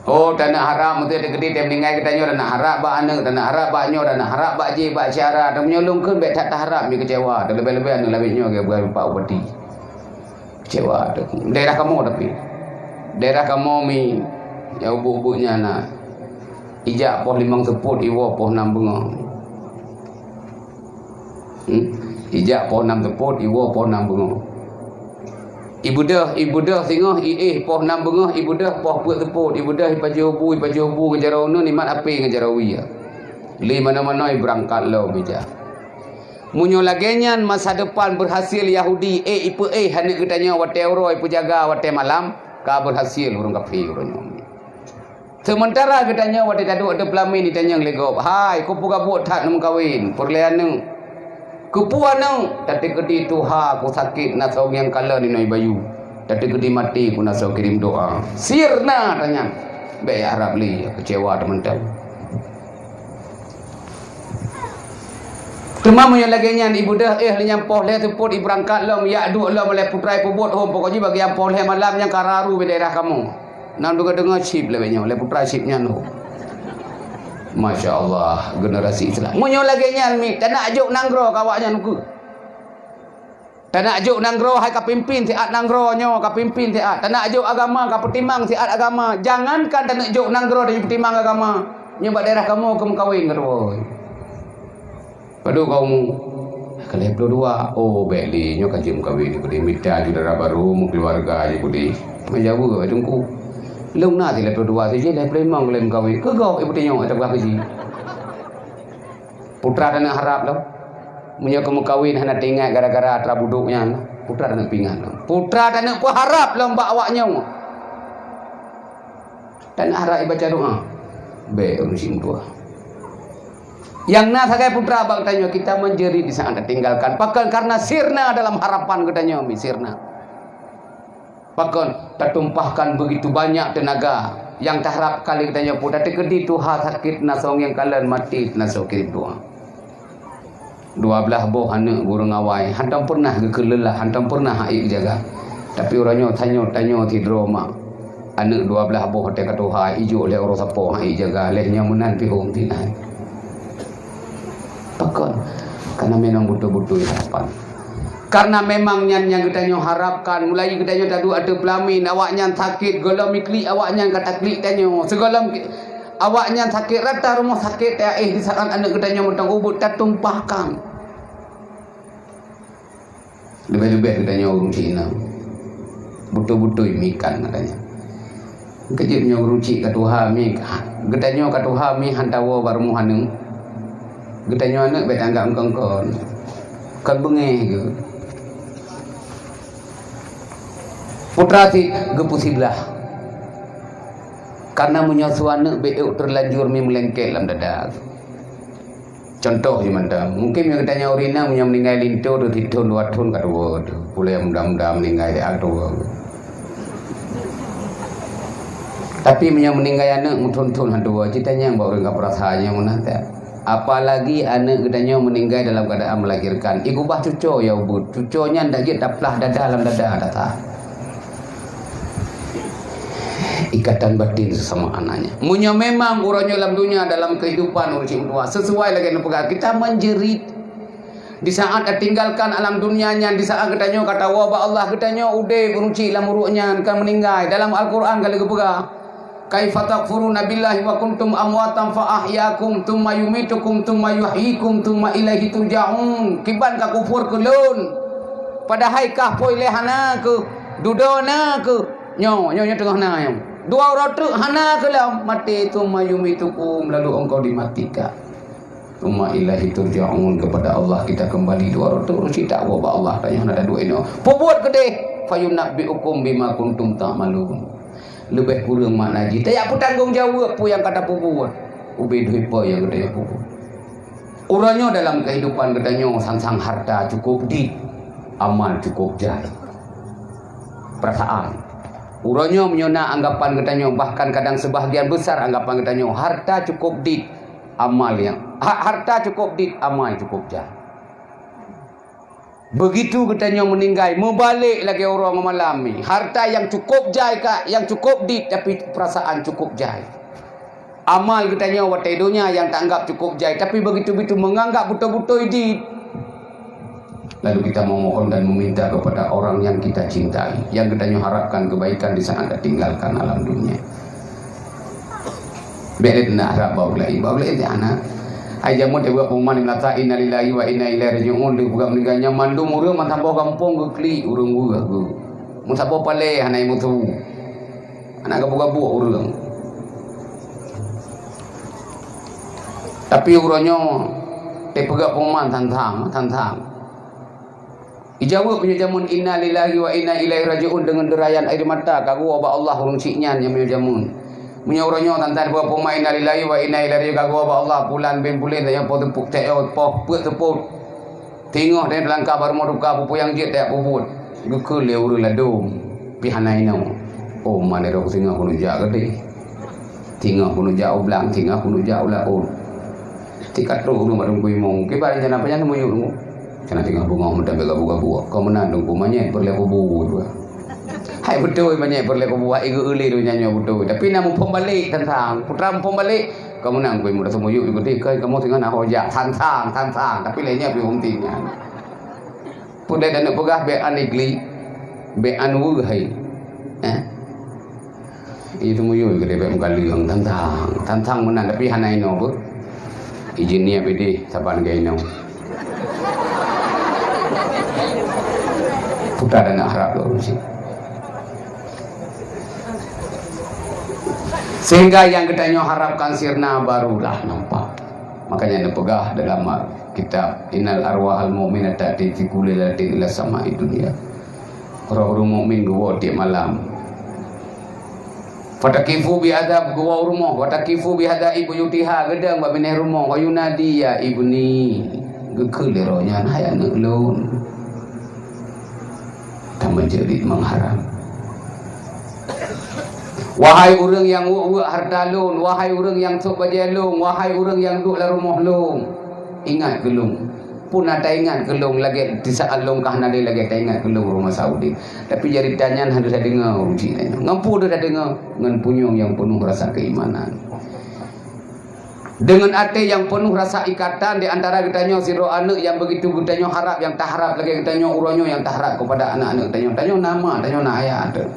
Oh, taneuharap meuteuk teukeudi teuh meuninggai geutanyoe, taneuharap bak aneuk, taneuharap bak nyoe, taneuharap bak jih, bak syedara. Tanyoe lôn kheun bék that taharap, mi keucewa. Teuleubeh-leubeh aneuk lawét nyoe geuba lupa upati. Keucewa teuh. Daerah kamoe tapi. Daerah kamoe mi, ya, ubuk-ubuk nyan na. Ijak poh limong seupôt, iwoe poh nam beungoh. Hmm? Ijak poh nam seupôt, iwoe poh nam beungoh. Ibeudôh, ibeudôh singoh, iéh poh nam beungoh, ibeudôh poh peuet seupôt, ibeudôh ipajoh bu, ipajoh bu ngon jaroe uneun, imat apé ngon jaroe wie. Lé manoe-manoe ibeurangkat lom ijak. Meunyoe lagée nyan masa depan beurhasil Yahudi, éh ipeuéh aneuk geutanyoe watée uroe, ipeujaga watée malam, ka beurhasil ureuëng kafé uroe nyoe. Seumeuntara geutanyoe watée taduek ateueh peulamin, jitanyong lé gob, "Hai, keupeue gabuek that neumeukawen, peureulée aneuk? Keupeue aneuk?" "Tateukeudi tuha, ku sakét, na soe nyang kalon inoe bayu. Tateukeudi maté, ku na soe kirém doa." Sirna tanyan. Bék jak harab lé, keucewa teumantong. Teuma meunyoe lagée nyan, ibeudôh éh lé nyang poh lhée seupôt, ibeurangkat lom, jak duek lom lé putra, ipeubuet hom, pokok jih bagi nyang poh lhée malam nyang ka raru bak daerah kamoe. Nang deungoe-deungoe chip lé nyoe, lé putra chip nyan lom. Masya Allah, generasi Islam. Meunyoe lagée nyan, mi, tanak jok nanggroe ka awaknyan ukeue. Tanak jok nanggroe hai ka pimpin siat nanggroe nyoe, ka pimpin siat. Tanak jok agama ka peutimang siat agama. Jangankan tanak jok nanggroe dan peutimang agama. Nyoe bak daerah kamoe keu meukawen keudua. Padub ka umu? Ka lhée ploh dua. Oh, bék lé, nyoe ka jeuet meukawen jih peudeh. Mita ju dara barô, meukeuluwarga jih peudeh. Meujaweueb, hai Teungku. Lôn na si lhée ploh dua, si jih lhée ploh limong ka lheueh meukawen. Keu gob, eh, peuteunyoe, eh, tapeugah keu jih. Putra taneuk harab lom. Meunyoe keu meukawen hana teuingat gara-gara atra budok nyan, putra taneuk peuingat lom. Putra taneuk peuharab lom bak awaknyoe. Taneuk harab ibaca doa. Bék ureuëng syiek meutuah. Nyang na sagai putra bak geutanyoe, kita menjerit di saat tatinggalkan. Pakon? Karena sirna dalam harapan geutanyoe, mi, sirna. Pakon? Tatumpahkan begitu banyak tenaga nyang taharapkan lé geutanyoe, peue tateukeudi tuha sakét, na soe nyang kalon, maté, na soe kirém doa. Dua blaih boh aneuk gureueng awai, hantom peureunah geukheun leulah, hantom peureunah hana ék jaga. Tapi uroe nyoe tanyoe, tanyoe sidroe mak. Aneuk dua blaih boh watée ka tuha, ijok lé uroe sapo hana ék jaga, lheueh nyoe meunan pih hom sinan. Pakon? Karena memang beutôi-beutôi harapan. Karena memang nyan nyang geutanyoe harapkan, mulai geutanyoe taduek ateueh peulamin, awaknyan sakét, gohlom iklik awaknyan ka taklik tanyoe. Sigohlom ki-, awaknyan sakét rata rumoh sakét, taéh di saat aneuk geutanyoe mantong ubit tatumpahkan. Leubeh-leubeh geutanyoe ureuëng syiek inong. Beutôi-beutôi mikan geutanyoe. Keujeuet nyoe ureuëng syiek ka tuha mi, geutanyoe ka tuha mi hana woe bak rumoh aneuk. Geutanyoe aneuk bék tanggap kon-kon. Kon beungéh geuh. Putra sit geupeusiblah. Karena meunyoe su aneuk bék ék terlanjur mi meulengket lam dada. Contoh jih mantong, mungkin meunyoe geutanyoe ureuëng inong meunyoe meuninggai linto tu sithon dua thon ka tuwoe tu. Ulée muda-muda meuninggai ka tuwoe. Tapi meunyoe meuninggai aneuk meuthon-thon hana tuwoe, cit tanyong bak ureuëng ka peurasa nyang meunan that. Apalagi aneuk geutanyoe meuninggai dalam keuadaan melahirkan. Ikubah cuco ya ubit. Cuco nyan dak jeuet taplah dada lam dada data. Ikatan batin sesama anaknya. Meunyoe memang uroe nyoe lam dunia dalam kehidupan ureuëng syiek meutuah, sesuai lagée neupeugah, kita menjerit. Di saat tatinggalkan alam dunia nyan, di saat geutanyoe ka tawoe bak Allah, geutanyoe udeb ureuëng syiek lam uruek nyan, ka meuninggai. Dalam Al-Quran ka lheueh geupeugah, "Kaifa takfuruna billahi wa kuntum amwatan fa ahyakum, tsumma yumitukum, tsumma yuhyikum, tsumma ilaihi turja'un." Kiban ka kufur keu Lôn, padahai kah phôi lé hana keuh, dudoe na keuh. Nyoe, nyoe, nyoe teungoh na nyoe. Dua uroe treuk hana keuh lom, maté, tsumma yumitukum, lalu engkau dimatikan. Tsumma ilaihi turja'un, kepada Allah kita kembali. Dua uroe treuk cit tawoe bak Allah, tanyoe hana taduek inoe. Peubuet keudeh, fayunabbi'ukum bima kuntum ta'malun. Leubeh kureueng makna jih, tajak peutanggong jaweueb peue nyang ka tapeubuet. Ubé doi peue nyang geutanyoe peubuet. Uroe nyoe dalam kehidupan geutanyoe sang-sang harta cukup dit, amal cukup jai. Perasaan. Uroe nyoe meunyoe na anggapan geutanyoe, bahkan kadang sebahagian besar anggapan geutanyoe, harta cukup dit, amal nyang, ha-, harta cukup dit, amal cukup jai. Begitu geutanyoe meuninggai, meubalek lagée uroe ngon malam nyoe. Harta nyang cukup jai ka, nyang cukup dit, tapi perasaan cukup jai. Amal geutanyoe watée donya nyang taanggap cukup jai, tapi begitu-begitu menganggap beutôi-beutôi dit. Lalu kita memohon dan meminta kepada orang yang kita cintai, yang geutanyoe harapkan kebaikan di saat tatinggalkan alam dunia. Bék lé teunak harab bak ureuëng laén. Bak ureuëng laén hana. Hai jameun teubiet pengumuman di meulasa, "Innalillahi wa inna ilaihi raji'un," di peugah meuninggai nyan mandum ureuëng meusaboh gampông geuklik ureuëng weueh geuh. Meusaboh palée hana musu. Hana gabuk-gabuk ureuëng. Tapi uroe nyoe Peugah pengumuman tantang, tantang. Ijaweueb meunyoe jameun, "Inna lillahi wa inna ilaihi raji'un," deungon deurayan air mata, ka geuwoe bak Allah ureuëng syiek nyan nyang meunyoe jameun. Meunyoe uroe nyoe tantang peugah pengumuman, "Inna lillahi wa inna ilaihi raji'un," ka geuwoe bak Allah, pulan bin pulen, nyang po teupuk, teo, po peuet teupot. Teungoh dan langkah bak rumoh duka, peue-peue nyang jeuet tajak peubuet. Geukheun lé ureuëng ladôm, pih hana inoe. Oh, man droe singoh keuneuk jak keudeh. Singoh keuneuk jak u blang, singoh keuneuk jak u laôt. Tika trok ureuëng bak Teungku Imum, kiban rencana pajan neumuyueb Teungku. Rencana singoh beungoh meuteumé gabu-gabu. Kon meunan Teungku, manyét peureulée kubu dua. Hai beutôi manyét peureulée kubu, hai geu-eu lé donya nyoe beutôi. Tapi na muphom balek tantang. Putra muphom balek, kon meunan Teungku Imum, dah seumuyueb ikuti, kon kamoe singoh na ho jak. Tantang, tantang. Tapi lé nyan pih hom ting nyan. Peue lé taneuk peugah bék an igli, bék an weueh hai. Eh? Itu muyueb keudeh bék meukaleueng tantang. Tantang meunan tapi hana inoe beuh. Ijin niet ideh saban geuinoe. Putra dan harap lôn cit. Sehingga nyang geutanyoe harapkan sirna barulah nampak. Makanya neupeugah dalam kitab, "Innal arwahal mu'minah ta'ti fi kulli lailatin ila sama'i dunya." Roh ureuëng mukmin geuwoe tieb malam. Fatakifu bi adab geuwoe u rumoh, fatakifu bi adab buyutiha, geudong bak binéh rumoh, wa yunadi, "Ya ibni," geukheun lé roh nyan, "Hai aneuëk lôn." Tameujeurit mengharap. Wahai ureuëng nyang weuek-weuek hareuta lôn, wahai ureuëng nyang sôk bajée lôn, wahai ureuëng nyang duek lam rumoh lôn, ingat keu lôn. Peue na taingat keu lôn lagée disaát lôn ka hana lé lagée taingat keu lôn rumoh Saudi. Tapi jarita nyan hana tadeungoe ureuëng syiek nyan. Ngon peue tadeungoe? Ngon punyueng nyang peunoh rasa keimanan. Deungon até nyang peunoh rasa ikatan di antara geutanyoe sidroe aneuëk nyang beugitu geutanyoe harab, nyang taharab lagée geutanyoe uroe nyoe nyang taharab keupada aneuëk-aneuëk geutanyoe. Tanyoe na ma, tanyoe na ayah teuh.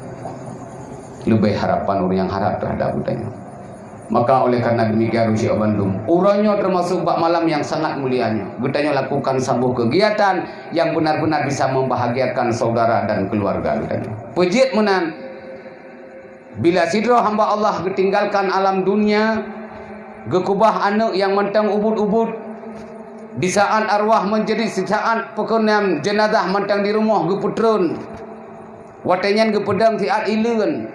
Leubeh harapan ureuëng nyang harab teuhadap geutanyoe. Maka oleh karena demikian, ureuëng syiek bandum, uroe nyoe teumasok bak malam nyang sangat mulia nyoe. Geutanyoe lakukan saboh keugiatan nyang benar-benar bisa membahagiakan saudara dan keluarga geutanyoe. Peujeuet meunan, bila sidroe hamba Allah geutinggalkan alam dunia, geukeubah aneuëk nyang mantong ubit-ubit, di saát arwah meujeurit, di saát peukeunan jeunazah mantong di rumoh geupeutreun. Watée nyan geupeudong siat ileuen.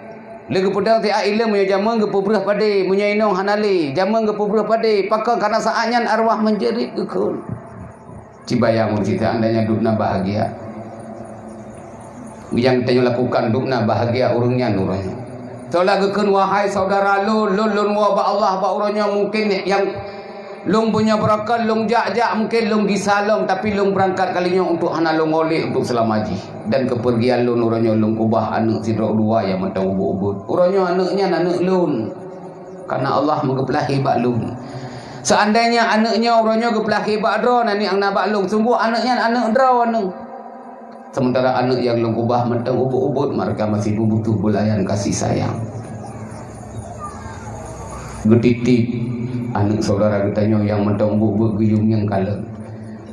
Lé geupeudong siat ileuen meunyoe jameun geupeubreuk padé, meunyoe inong hana lé, jameun geupeubreuk padé, pakon karna saát nyan arwah meujeurit geukheun. Cibayang ureuëng syiek, seandainya duek na bahagia. Nyang tanyoe lakukan duek na bahagia ureuëng nyan uroe nyoe. Soe lagée geukheun, "Wahai saudara lôn, lôn, lôn woe bak Allah bak uroe nyoe mungkin nyang lôn punya beurangkat, lôn jak-jak mungkin lôn gisa lom, tapi lôn beurangkat kali nyoe untuk hana lôn oleh untuk seulama jih. Dan keupeurgian lôn uroe nyoe lôn keubah aneuëk sidroe dua nyang mantong ubit-ubit. Uroe nyoe aneuëk nyan aneuëk lôn. Karna Allah meugeupeulahé bak lôn. Seandainya aneuëk nyoe uroe nyoe geupeulahé bak droe, aneuëk nyang na bak lôn, sungguh aneuëk nyan aneuëk droe aneuëk. Sementara aneuëk nyang lôn keubah mantong ubit-ubit, mereka masih butuh beulayan kasih sayang." Geutitip aneuëk saudara geutanyoe nyang mantong ubit-ubit geuyue ngieng kalon.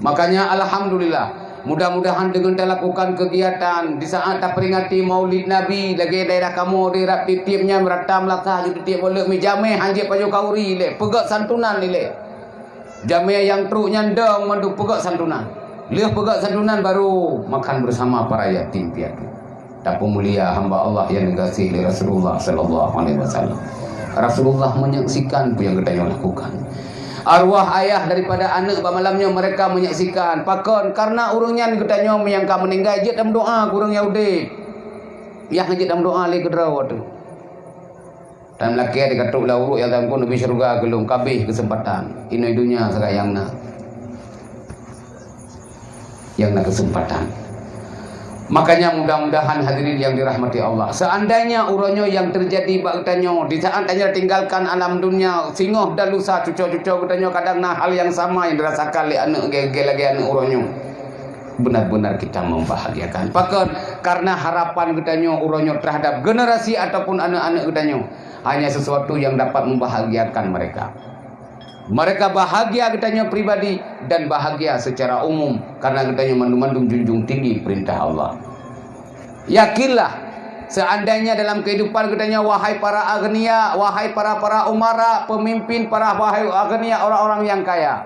Makanya alhamdulillah, mudah-mudahan deungon talakukan keugiatan di saát taperingati Maulid Nabi lagée daerah kamoe di Rab Titip nyan, Meurata, Meulasah, Jititip, Bolot, Mijamé, hanjeuet pajoh kauri lé, peugét santunan ilée. Jamé nyang trok nyan dong mandum peugét santunan. Lheueh peugét santunan baru makan bersama para yatim piatu. Tapeumulia hamba Allah nyang geugaséh lé Rasulullah sallallahu alaihi wasallam. Rasulullah menyaksikan peue nyang geutanyoe lakukan. Arwah ayah daripada aneuëk bak malam nyoe mereka menyaksikan. Pakon? Karena ureuëng nyan geutanyoe nyang ka meuninggai jeuet lam doa keu ureuëng nyang udeb. Yah jeuet lam doa lé keudroe teuh. Dan lakée dikatôk lam uruek nyang teungku neubi syeuruga keu lôn, ka abéh keuseumpatan. Inoe donya sagai nyang na. Nyang na keuseumpatan. Makanya mudah-mudahan hadirin yang dirahmati Allah, seandainya uroe nyoe nyang teujadi bak geutanyoe, di saat tanyoe tinggalkan alam dunia, singoh dan lusa cuco-cuco geutanyoe kadang na hal nyang sama nyang dirasakan lé aneuëk gé-gé lagée aneuëk uroe nyoe. Benar-benar kita membahagiakan. Pakon? Karena harapan geutanyoe uroe nyoe terhadap generasi ataupun aneuëk-aneuëk geutanyoe hanya sesuatu yang dapat membahagiakan mereka. Mereka bahagia geutanyoe pribadi dan bahagia secara umum karena geutanyoe mandum-mandum junjung tinggi perintah Allah. Yakinlah, seandainya dalam kehidupan geutanyoe, wahai para aghnia, wahai para-para umara, pemimpin, para wahai aghnia, orang-orang yang kaya,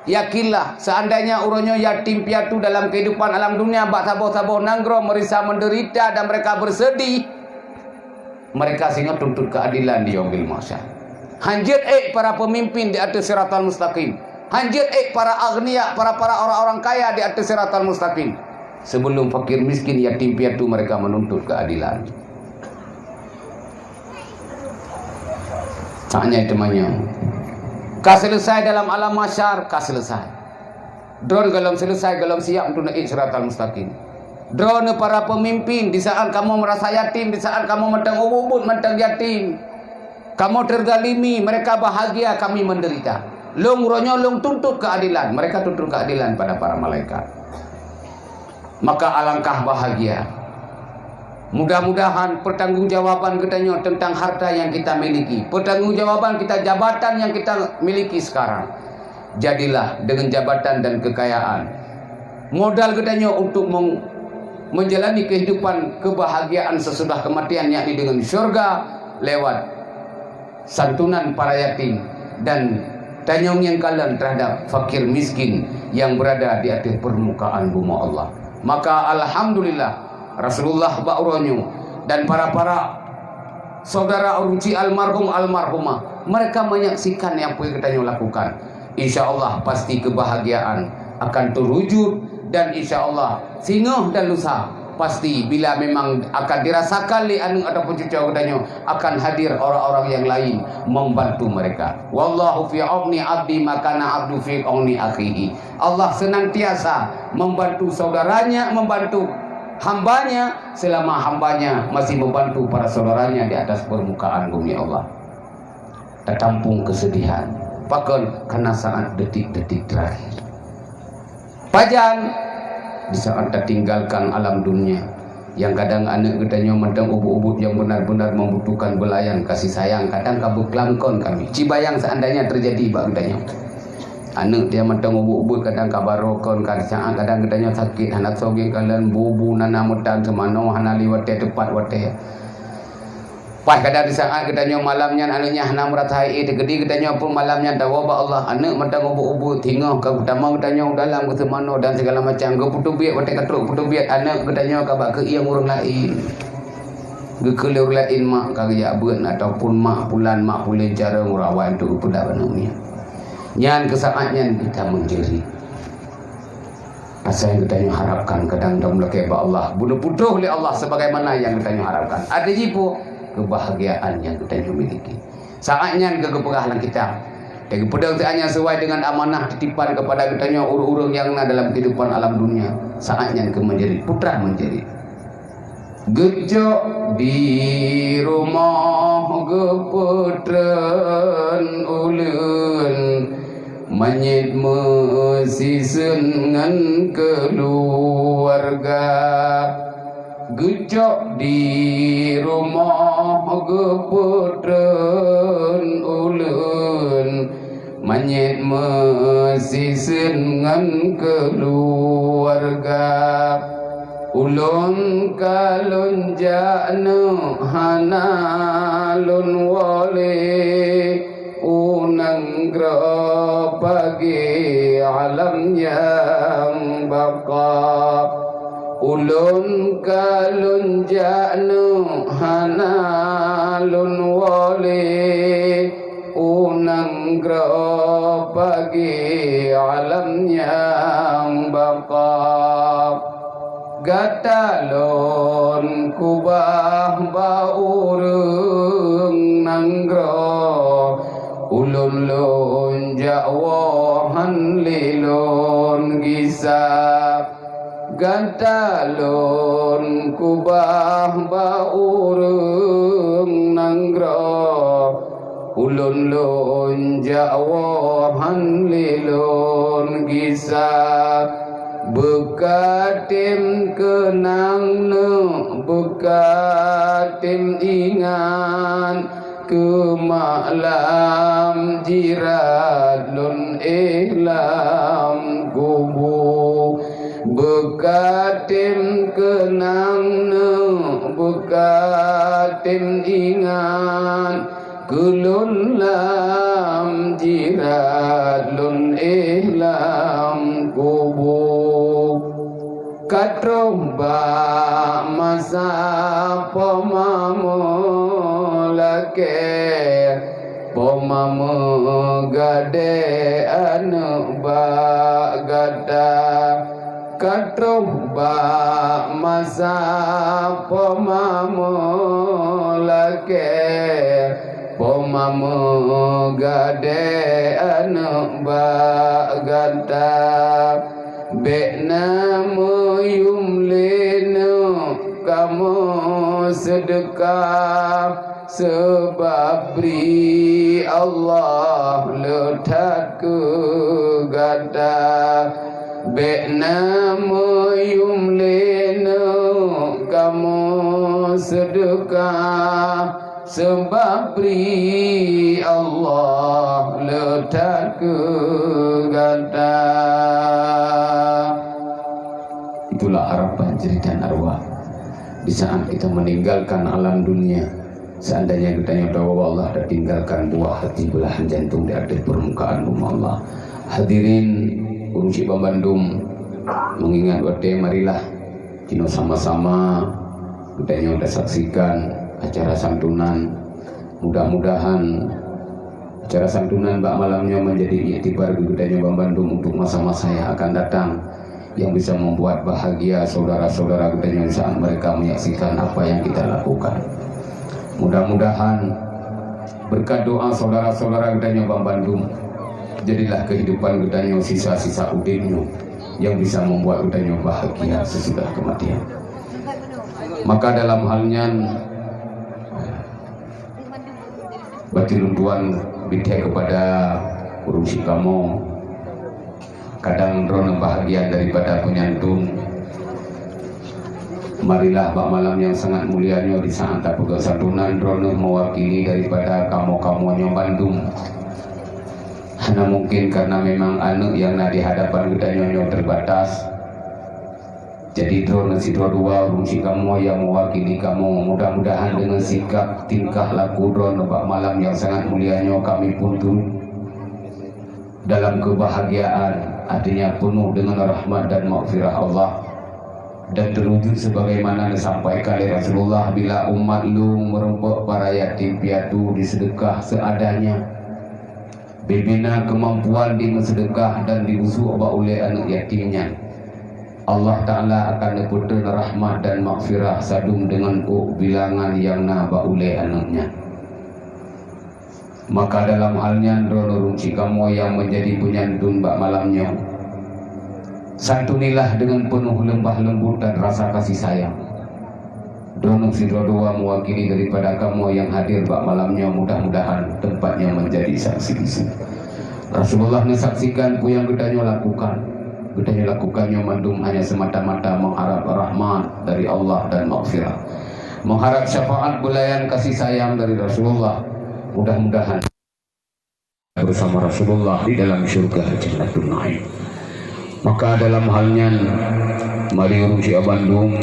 Yakinlah, seandainya uroe nyoe yatim piatu dalam kehidupan alam dunia bak saboh-saboh nanggroe merasa menderita dan mereka bersedih, mereka singoh tuntut keadilan di Yaumil Mahsyar. Hanjeuet ék para pemimpin di ateueh siratal mustaqim. Hanjeuet ék para aghnia, para-para orang-orang kaya di ateueh siratal mustaqim. Sebelum fakir miskin, yatim piatu mereka menuntut keadilan. Saatnya itu manyang. Ka selesai dalam alam mahsyar, ka selesai. Droeneuh gohlom selesai, gohlom siap untuk neuék siratal mustaqim. Droeneuh para pemimpin, di saat kamoe merasa yatim, di saat kamoe mantong ubit-ubit, mantong yatim, kamoe terzalimi, mereka bahagia, kami menderita. Lôn uroe nyoe lôn tuntut keadilan, mereka tuntut keadilan pada para malaikat. Maka alangkah bahagia. Mudah-mudahan pertanggungjawaban geutanyoe tentang harta yang kita miliki, pertanggungjawaban kita jabatan yang kita miliki sekarang, jadilah dengan jabatan dan kekayaan modal geutanyoe untuk meng-, menjalani kehidupan kebahagiaan sesudah kematian, yakni dengan syurga lewat santunan para yatim dan tanyong nyang kalon terhadap fakir miskin yang berada di ateueh permukaan bumoe Allah. Maka alhamdulillah, Rasulullah bak uroe nyoe dan para-para saudara ureuëng chik almarhum almarhumah, mereka menyaksikan nyang peue geutanyoe lakukan. Insya Allah pasti kebahagiaan akan terwujud dan insya Allah singoh dan lusa pasti bila memang akan dirasakan lé aneuëk ataupun cucoe geutanyoe, akan hadir orang-orang yang lain membantu mereka. Wallahu fi auni abdi ma kana abdu fi auni akhihi. Allah senantiasa membantu saudaranya, membantu hambanya selama hambanya masih membantu para saudaranya di atas permukaan bumi Allah. Tatampung kesedihan. Pakon? Karena saat detik-detik terakhir. Pajan? Di saat tatinggalkan alam dunia, yang kadang aneuëk geutanyoe mantong ubit-ubit yang benar-benar membutuhkan belayan kasih sayang, kadang ka beuklangkon kami. Cibayang seandainya terjadi bak geutanyoe. Aneuëk dia mantong ubit-ubit kadang ka barokon, kadang saat kadang geutanyoe sakit, hana soe geukalon, bu-bu nana meutan seumanoe hana lé watée teupat watée. Paih kadang di saat geutanyoe malam nyan aneuëk nyan hana meurasa hai éh teukeudi, geutanyoe pun malam nyan tawoe bak Allah, aneuëk mantong ubit-ubit, singoh ka geutamong geutanyoe u dalam geuseumanoe dan segala macam, geupeuteubiet watée ka trok peuteubiet, aneuëk geutanyoe ka bak keuieng ureuëng laén. Geukheun lé ureuëng laén mak ka geujak beuet ataupun mak pulan, mak pulan carông ureuëng awai untuk geupeudap aneuëk miet. Nyan keu saat nyan geutanyoe menjerit. Asai geutanyoe harapkan kadang dong lakée bak Allah, bunoe putôh lé Allah sebagaimana nyang geutanyoe harapkan. Ada jipo kebahagiaan nyang geutanyoe miliki. Saat nyan geupeugah lam kitab, dan geupeudong saat nyan sesuai dengan amanah titipan kepada geutanyoe ureuëng-ureuëng nyang na dalam kehidupan alam dunia. Saat nyan keu menjerit, putra menjerit. Geucok di rumoh geupeutreun ulôn, manyét meusiseun ngon keuluwarga. Geucok di rumoh geupeutreun ulôn, manyét meusiseun ngon keuluwarga. Ulôn ka lôn jak neuk hana lôn woe lé u nanggroe pagée alam nyang baka. Ulôn ka lôn jak neuk hana lôn woe lé u nanggroe pagée alam nyang baka. Gata lôn keubah bak ureuëng nanggroe, ulôn lôn jak woe hán lé lôn gisa. Gata lôn keubah bak ureuëng nanggroe, ulôn lôn jak woe hán lé lôn gisa. Beukatem keunang neuk, beukatem ingat, keu mak lam jirat lôn éh lam kubu. Beukatem keunang neuk, beukatem ingat, keu lôn lam jirat lôn éh lam Ka troh bak masa Po Mamu lakée, Po Mamu gadée aneuëk bak gata. Ka troh bak masa Po Mamu lakée, Po Mamu gadée aneuëk bak gata. Bék na meuyum lé neuëk kamoe seudeukah, sabab bri Allah le that keu gata. Bék na meuyum lé neuëk kamoe seudeukah, sabab bri Allah le that keu gata. Itulah harapan jeritan arwah di saat kita meninggalkan alam dunia. Seandainya geutanyoe tawoe, Allah akan tinggalkan buah hati belahan jantung di atas permukaan bumi Allah. Hadirin ureuëng syiek bandum, mengingat watée, marilah keunoe sama-sama geutanyoe tasaksikan acara santunan. Mudah-mudahan acara santunan bak malam nyoe menjadi iktibar bagi geutanyoe bandum untuk masa-masa yang akan datang, yang bisa membuat bahagia saudara-saudara geutanyoe saat mereka menyaksikan apa yang kita lakukan. Mudah-mudahan berkat doa saudara-saudara geutanyoe bandum, jadilah kehidupan geutanyoe sisa-sisa udeb nyoe yang bisa membuat geutanyoe bahagia sesudah kematian. Maka dalam hal nyan, bacut lôn tuan bithée kepada ureuëng syiek kamoe. Kadang droeneueh bahagian daripada penyantun. Marilah bak malam yang sangat mulia nyoe di saat tapeugah santunan, droeneueh mewakili daripada kamoe-kamoe nyoe bandum. Hana mungkin karena memang aneuëk yang na di hadapan geutanyoe nyoe terbatas. Jadi droeneueh sidroe dua ureuëng syiek kamoe yang mewakili kamoe, mudah-mudahan dengan sikap tingkah laku droeneueh bak malam yang sangat mulia nyoe kami pun turut dalam kebahagiaan, artinya penuh dengan rahmat dan maghfirah Allah. Dan terwujud sebagaimana disampaikan oleh Rasulullah, bila umat lôn meurumpok para yatim piatu disedekah seadanya, bibina kemampuan dimeusedekah dan diusok bak ulée aneuëk yatim nyan, Allah Ta'ala akan neupeutrön rahmat dan maghfirah sadum deungon ôk bilangan nyang na bak ulée aneuëk nyan. Maka dalam hal nyan, droeneueh ureuëng syiek kamoe nyang menjadi penyantun bak malam nyoe, santunilah deungon peunoh leumbah leumbut dan rasa kasih sayang. Droeneueh sidroe dua mewakili daripada kamoe nyang hadir bak malam nyoe, mudah-mudahan teumpat nyoe menjadi saksi bisu. Rasulullah neusaksikan peue nyang geutanyoe lakukan. Geutanyoe lakukan nyoe mandum hanya semata-mata mengharap rahmat dari Allah dan maghfirah. Mengharap syafaat belayan kasih sayang dari Rasulullah. Mudah-mudahan bersama Rasulullah di dalam syurga Jannatul Naim. Maka dalam hal nyan, mari ureuëng syiek bandum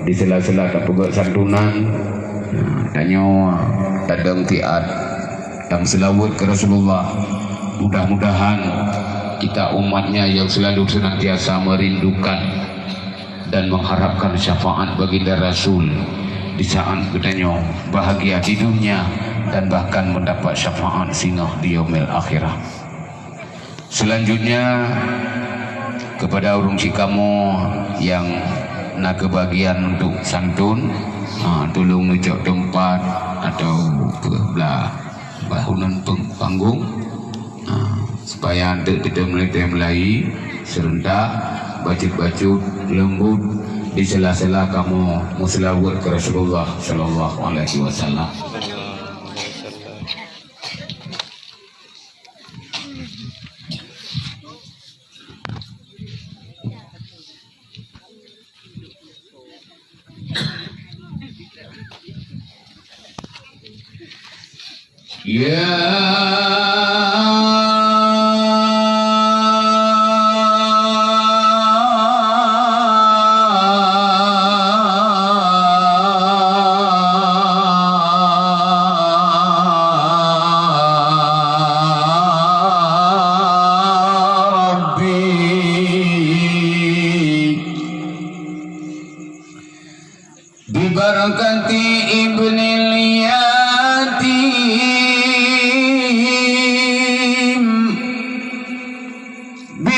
di sela-sela tapeugah santunan, tanyoe tadong tiat dan selawat ke Rasulullah. Mudah-mudahan kita umatnya yang selalu senantiasa merindukan dan mengharapkan syafaat baginda Rasul di saat geutanyoe bahagia di dunia dan bahkan mendapat syafaat singoh di yaumil akhirah. Selanjutnya, kepada ureuëng syiek kamoe nyang na kebagian untuk santun, ha, tulung neucok teumpat atau keu blah bangunan peng-, panggung, ha, supaya eunteuk teuteumulai-teumulai seurentak, bacut-bacut, leumbut, di sela-sela kamoe meuseulaweuet keu Rasulullah sallallahu alaihi wasallam. Ya Rabbi.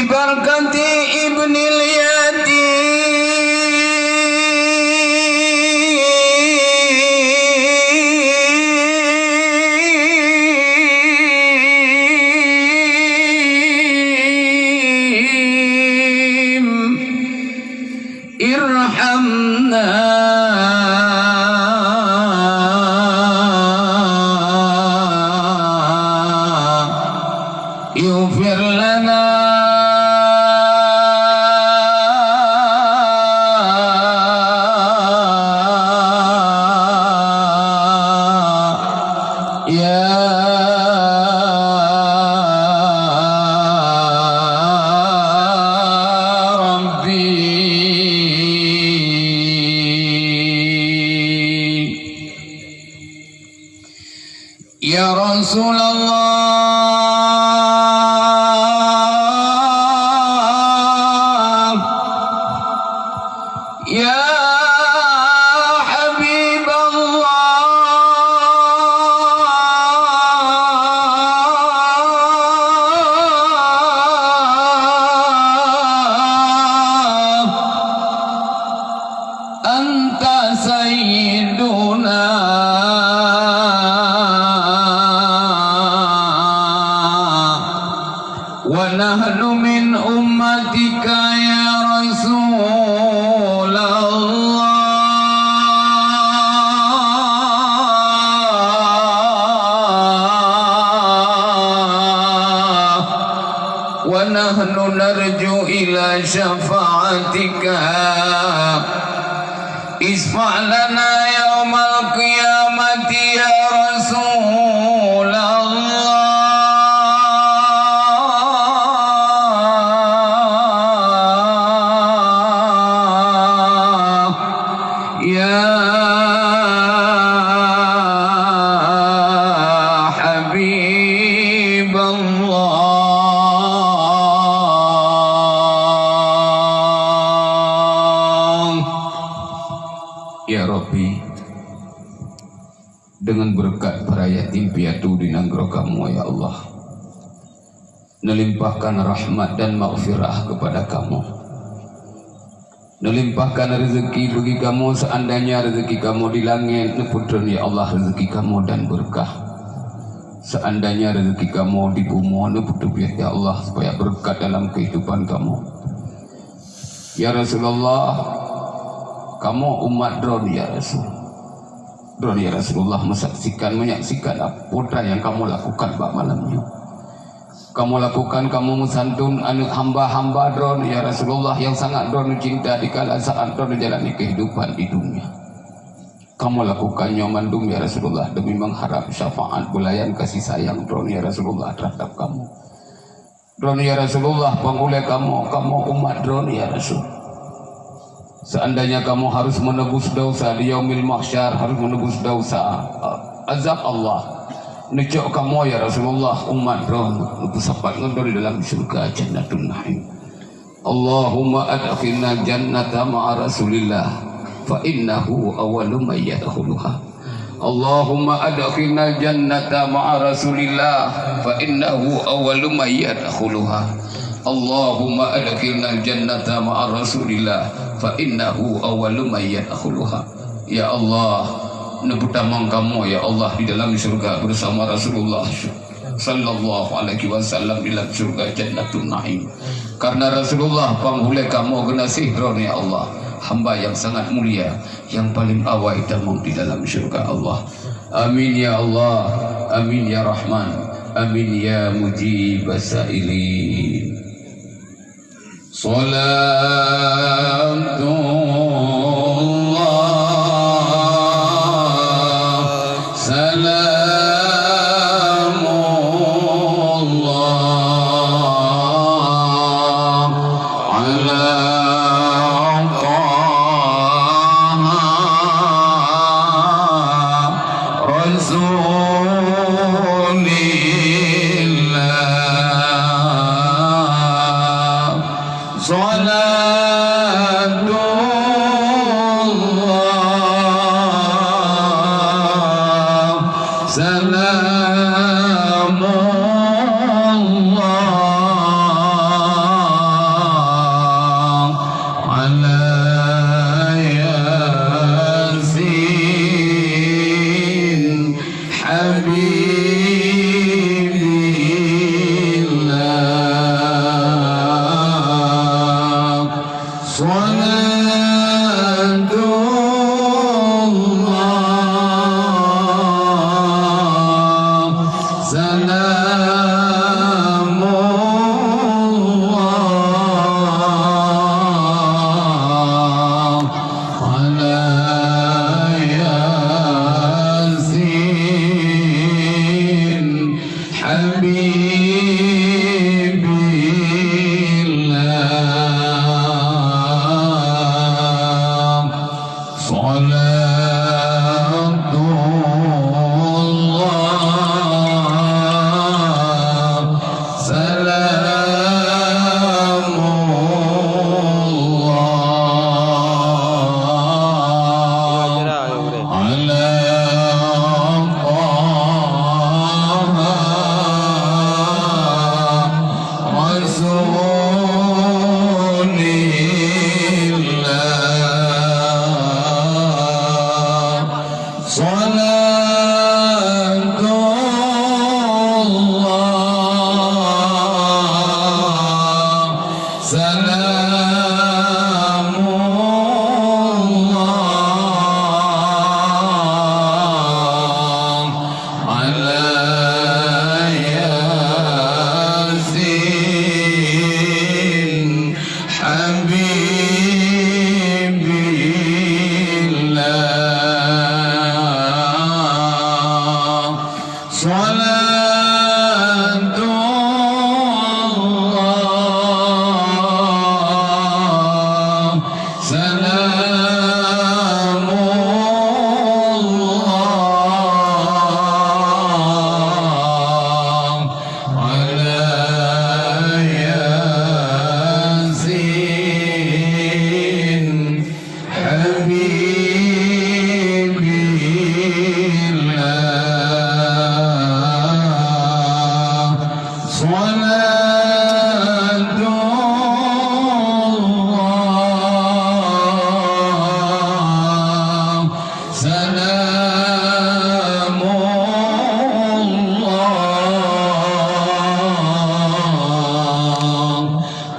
Barakati ibnil yatim. Irhamna. Ighfir lana. Ya Rabbi. Ya Rasulullah, ya Habiballah, anta sayyiduna wa nahnu min ummatika ya Rasulullah. Wa nahnu narju ila syafa'atika isfa' lana yaumal qiyamati ya Rasulullah. Ya Habiballah. Ya Rabbi, dengan berkat para yatim piatu di nanggroe kamoe, ya Allah, neulimpahkan rahmat dan maghfirah kepada kamoe. Neulimpahkan rezeki bagi kamoe, seandainya rezeki kamoe di langét, neupeutreun, ya Allah, rezeki kamoe dan berkah. Seandainya rezeki kamoe di bumoe, neupeuteubiet, ya Allah, supaya berkat dalam kehidupan kamoe. Ya Rasulullah, kamoe umat Droeneuh, ya Rasul. Droeneuh, ya Rasulullah, meusaksikan, menyaksikan apa yang kamoe lakukan bak malam nyoe. Kamoe lakukan, kamoe meusantun aneuëk hamba-hamba Droeneuh, ya Rasulullah, yang sangat Droeneuh cinta di kala saat Droeneuh jalani kehidupan di dunia. Kamoe lakukan nyoe mandum, ya Rasulullah, demi mengharap syafaat, belayan kasih sayang Droeneuh, ya Rasulullah, terhadap kamoe. Droeneuh, ya Rasulullah, pangulée kamoe, kamoe umat Droeneuh, ya Rasul. Seandainya kamoe harus menebus dosa di Yaumil Mahsyar, harus menebus dosa, azab Allah, neucok kamoe, ya Rasulullah, umat Droeneuh, neupeusapat ngon Droeneuh dalam syurga Jannatun Naim. Allahumma adkhilnal jannata ma'a Rasulillah, fa innahu awwalu man yadkhuluha. Allahumma adkhilnal jannata ma'a Rasulillah, fa innahu awwalu man yadkhuluha. Allahumma adkhilnal jannata ma'a Rasulillah, fa innahu awwalu man yadkhuluha. Ya Allah, neupeutamong kamoe, ya Allah, di dalam syurga bersama Rasulullah sallallahu alaihi wasallam di dalam syurga Jannatun Naim. Karena Rasulullah pangulée kamoe geunaséh Droeneuh, ya Allah, hamba yang sangat mulia, yang paling awai tamong di dalam syurga Allah. Amin ya Allah, amin ya Rahman, amin ya Mujibas Sailin. Salatullah, salamullah ala Taha Rasulillah. Salatu سلام الله على ياسين حبيب الله. صلاة الله، سلام الله على ياسين حبيب الله. صلاة الله، سلام الله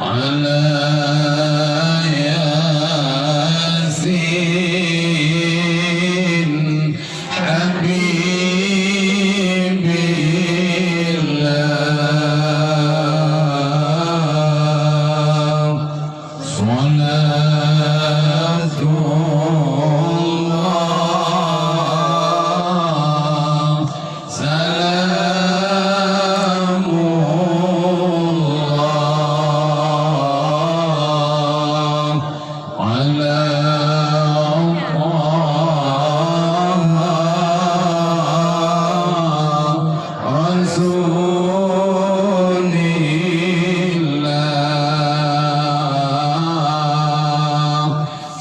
على ياسين حبيب الله. صلاة الله، سلام الله على طه رسول الله.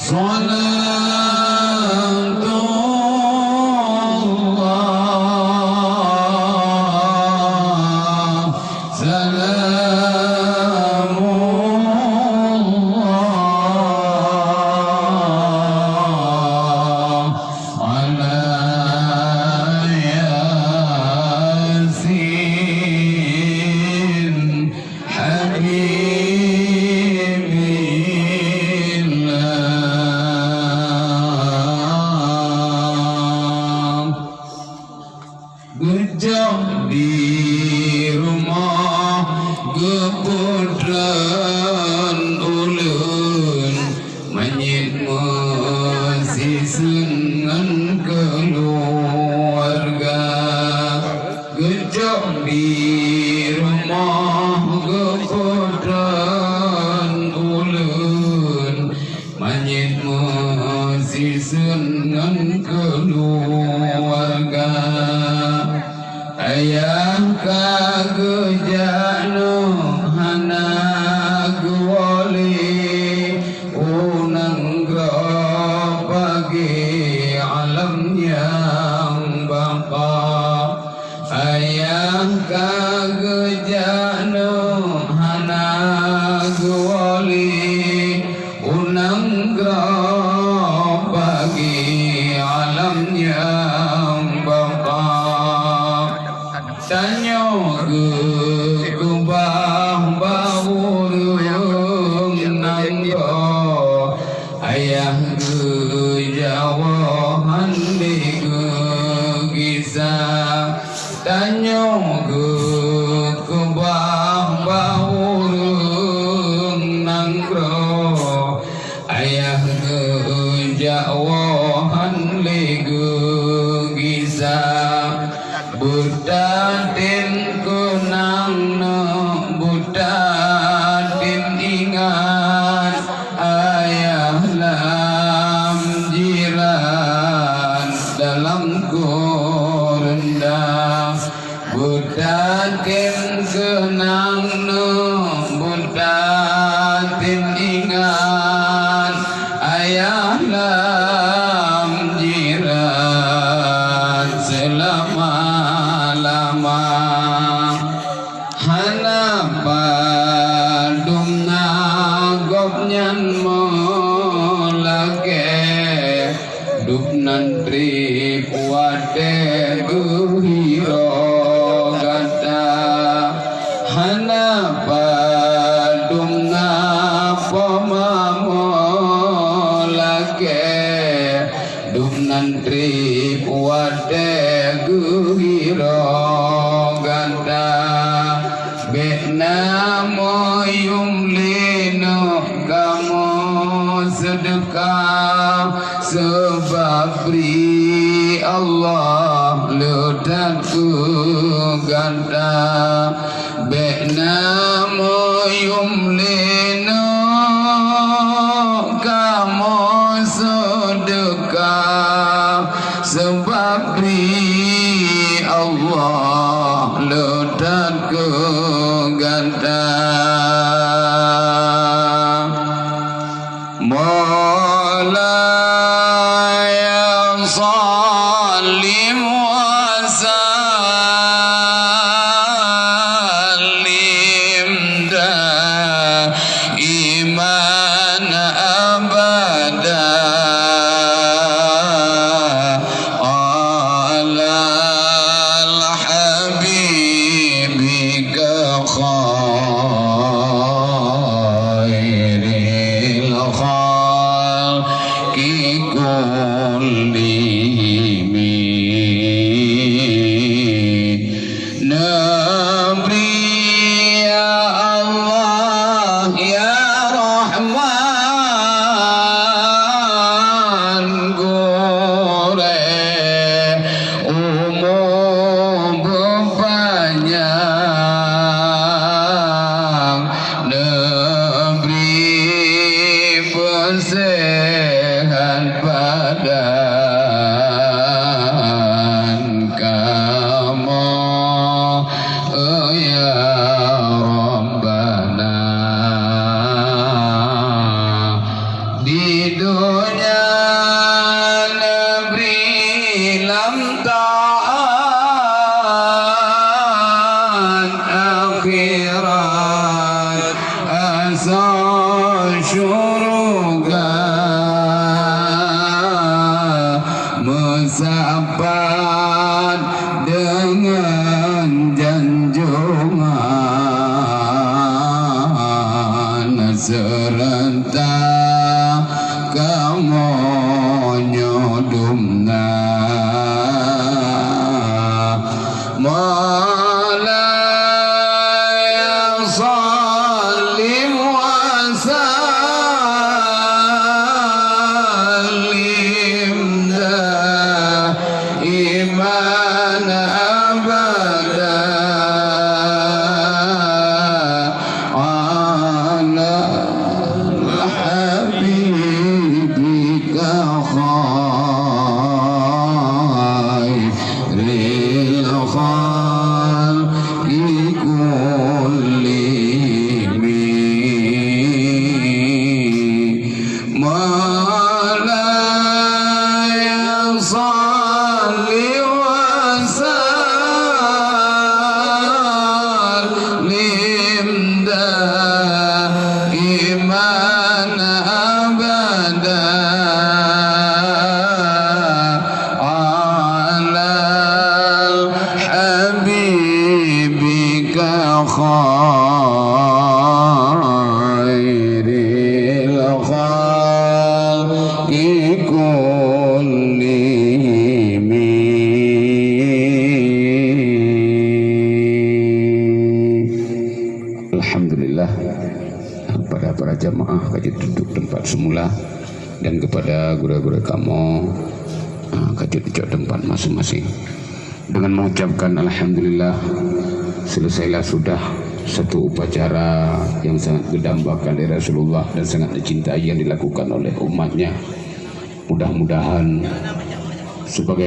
صلاة الله، سلام الله على ياسين حبيب الله. Geujok di rumoh geupeutreun ulôn, manyét meusiseun ngon keuluwarga. Geujok di rumoh geupeutreun ulôn, manyét meusiseun ngon keuluwarga. Ayah ka geujak nyoe hana geuwoe lé u nanggroe bagi alam nyang baka. Ayah ka geujak nyoe hana geuwoe lé u nanggroe bagi alam nyang baka. Tanyoe geukeubah bak ureuëng nanggroe, ayah geujawoe hán lé geugisa. Tanyoe geukeubah bak ureuëng nanggroe, ayah geujawoe hán lé geugisa. Beutatem keunang neuh, beutatem ingat, ayah lam jiran dalam keureunda. Beutatem keunang neuh, beutatem ingat, ayah lam jiran seulama-lama. Hana padum na gobnyan meulakée, dub nan treb watée geuhiroe gata. Hana padum Yum lé noh kamoe seudeukah, sabab bri Allah le that keu gata. Bék na meuyum lé noh kamoe seudeukah, sabab bri Allah le that keu gata. Maulaya sallim wa sallim daiman abada ala habibika khairil khalqi kullihim. Neubri ya Allah ya Rahman gurée umu beupanyang, neubri peusehat badan kamoe, ya Rabbana. Di donya neubri lam taat, akhirat asoe syuruga, meusapat deungon janjongan seureuta kamoe nyoe dumna. Maulaya sallim wa sallim daiman abada ala habibika khairil khalqi kullihim. Maulaya salli wa sallim daiman abada ala habibika khairil khalqi kullihim. Alhamdulillah, para-para jamaah ka jeuet duek teumpat seumula, dan kepada gurée-gurée kamoe, ah, ka jeuet cok teumpat maséng-maséng. Dengan mengucapkan alhamdulillah, selesailah sudah satu upacara yang sangat geudambakan lé Rasulullah dan sangat dicintai yang dilakukan oleh umatnya. Mudah-mudahan sebagai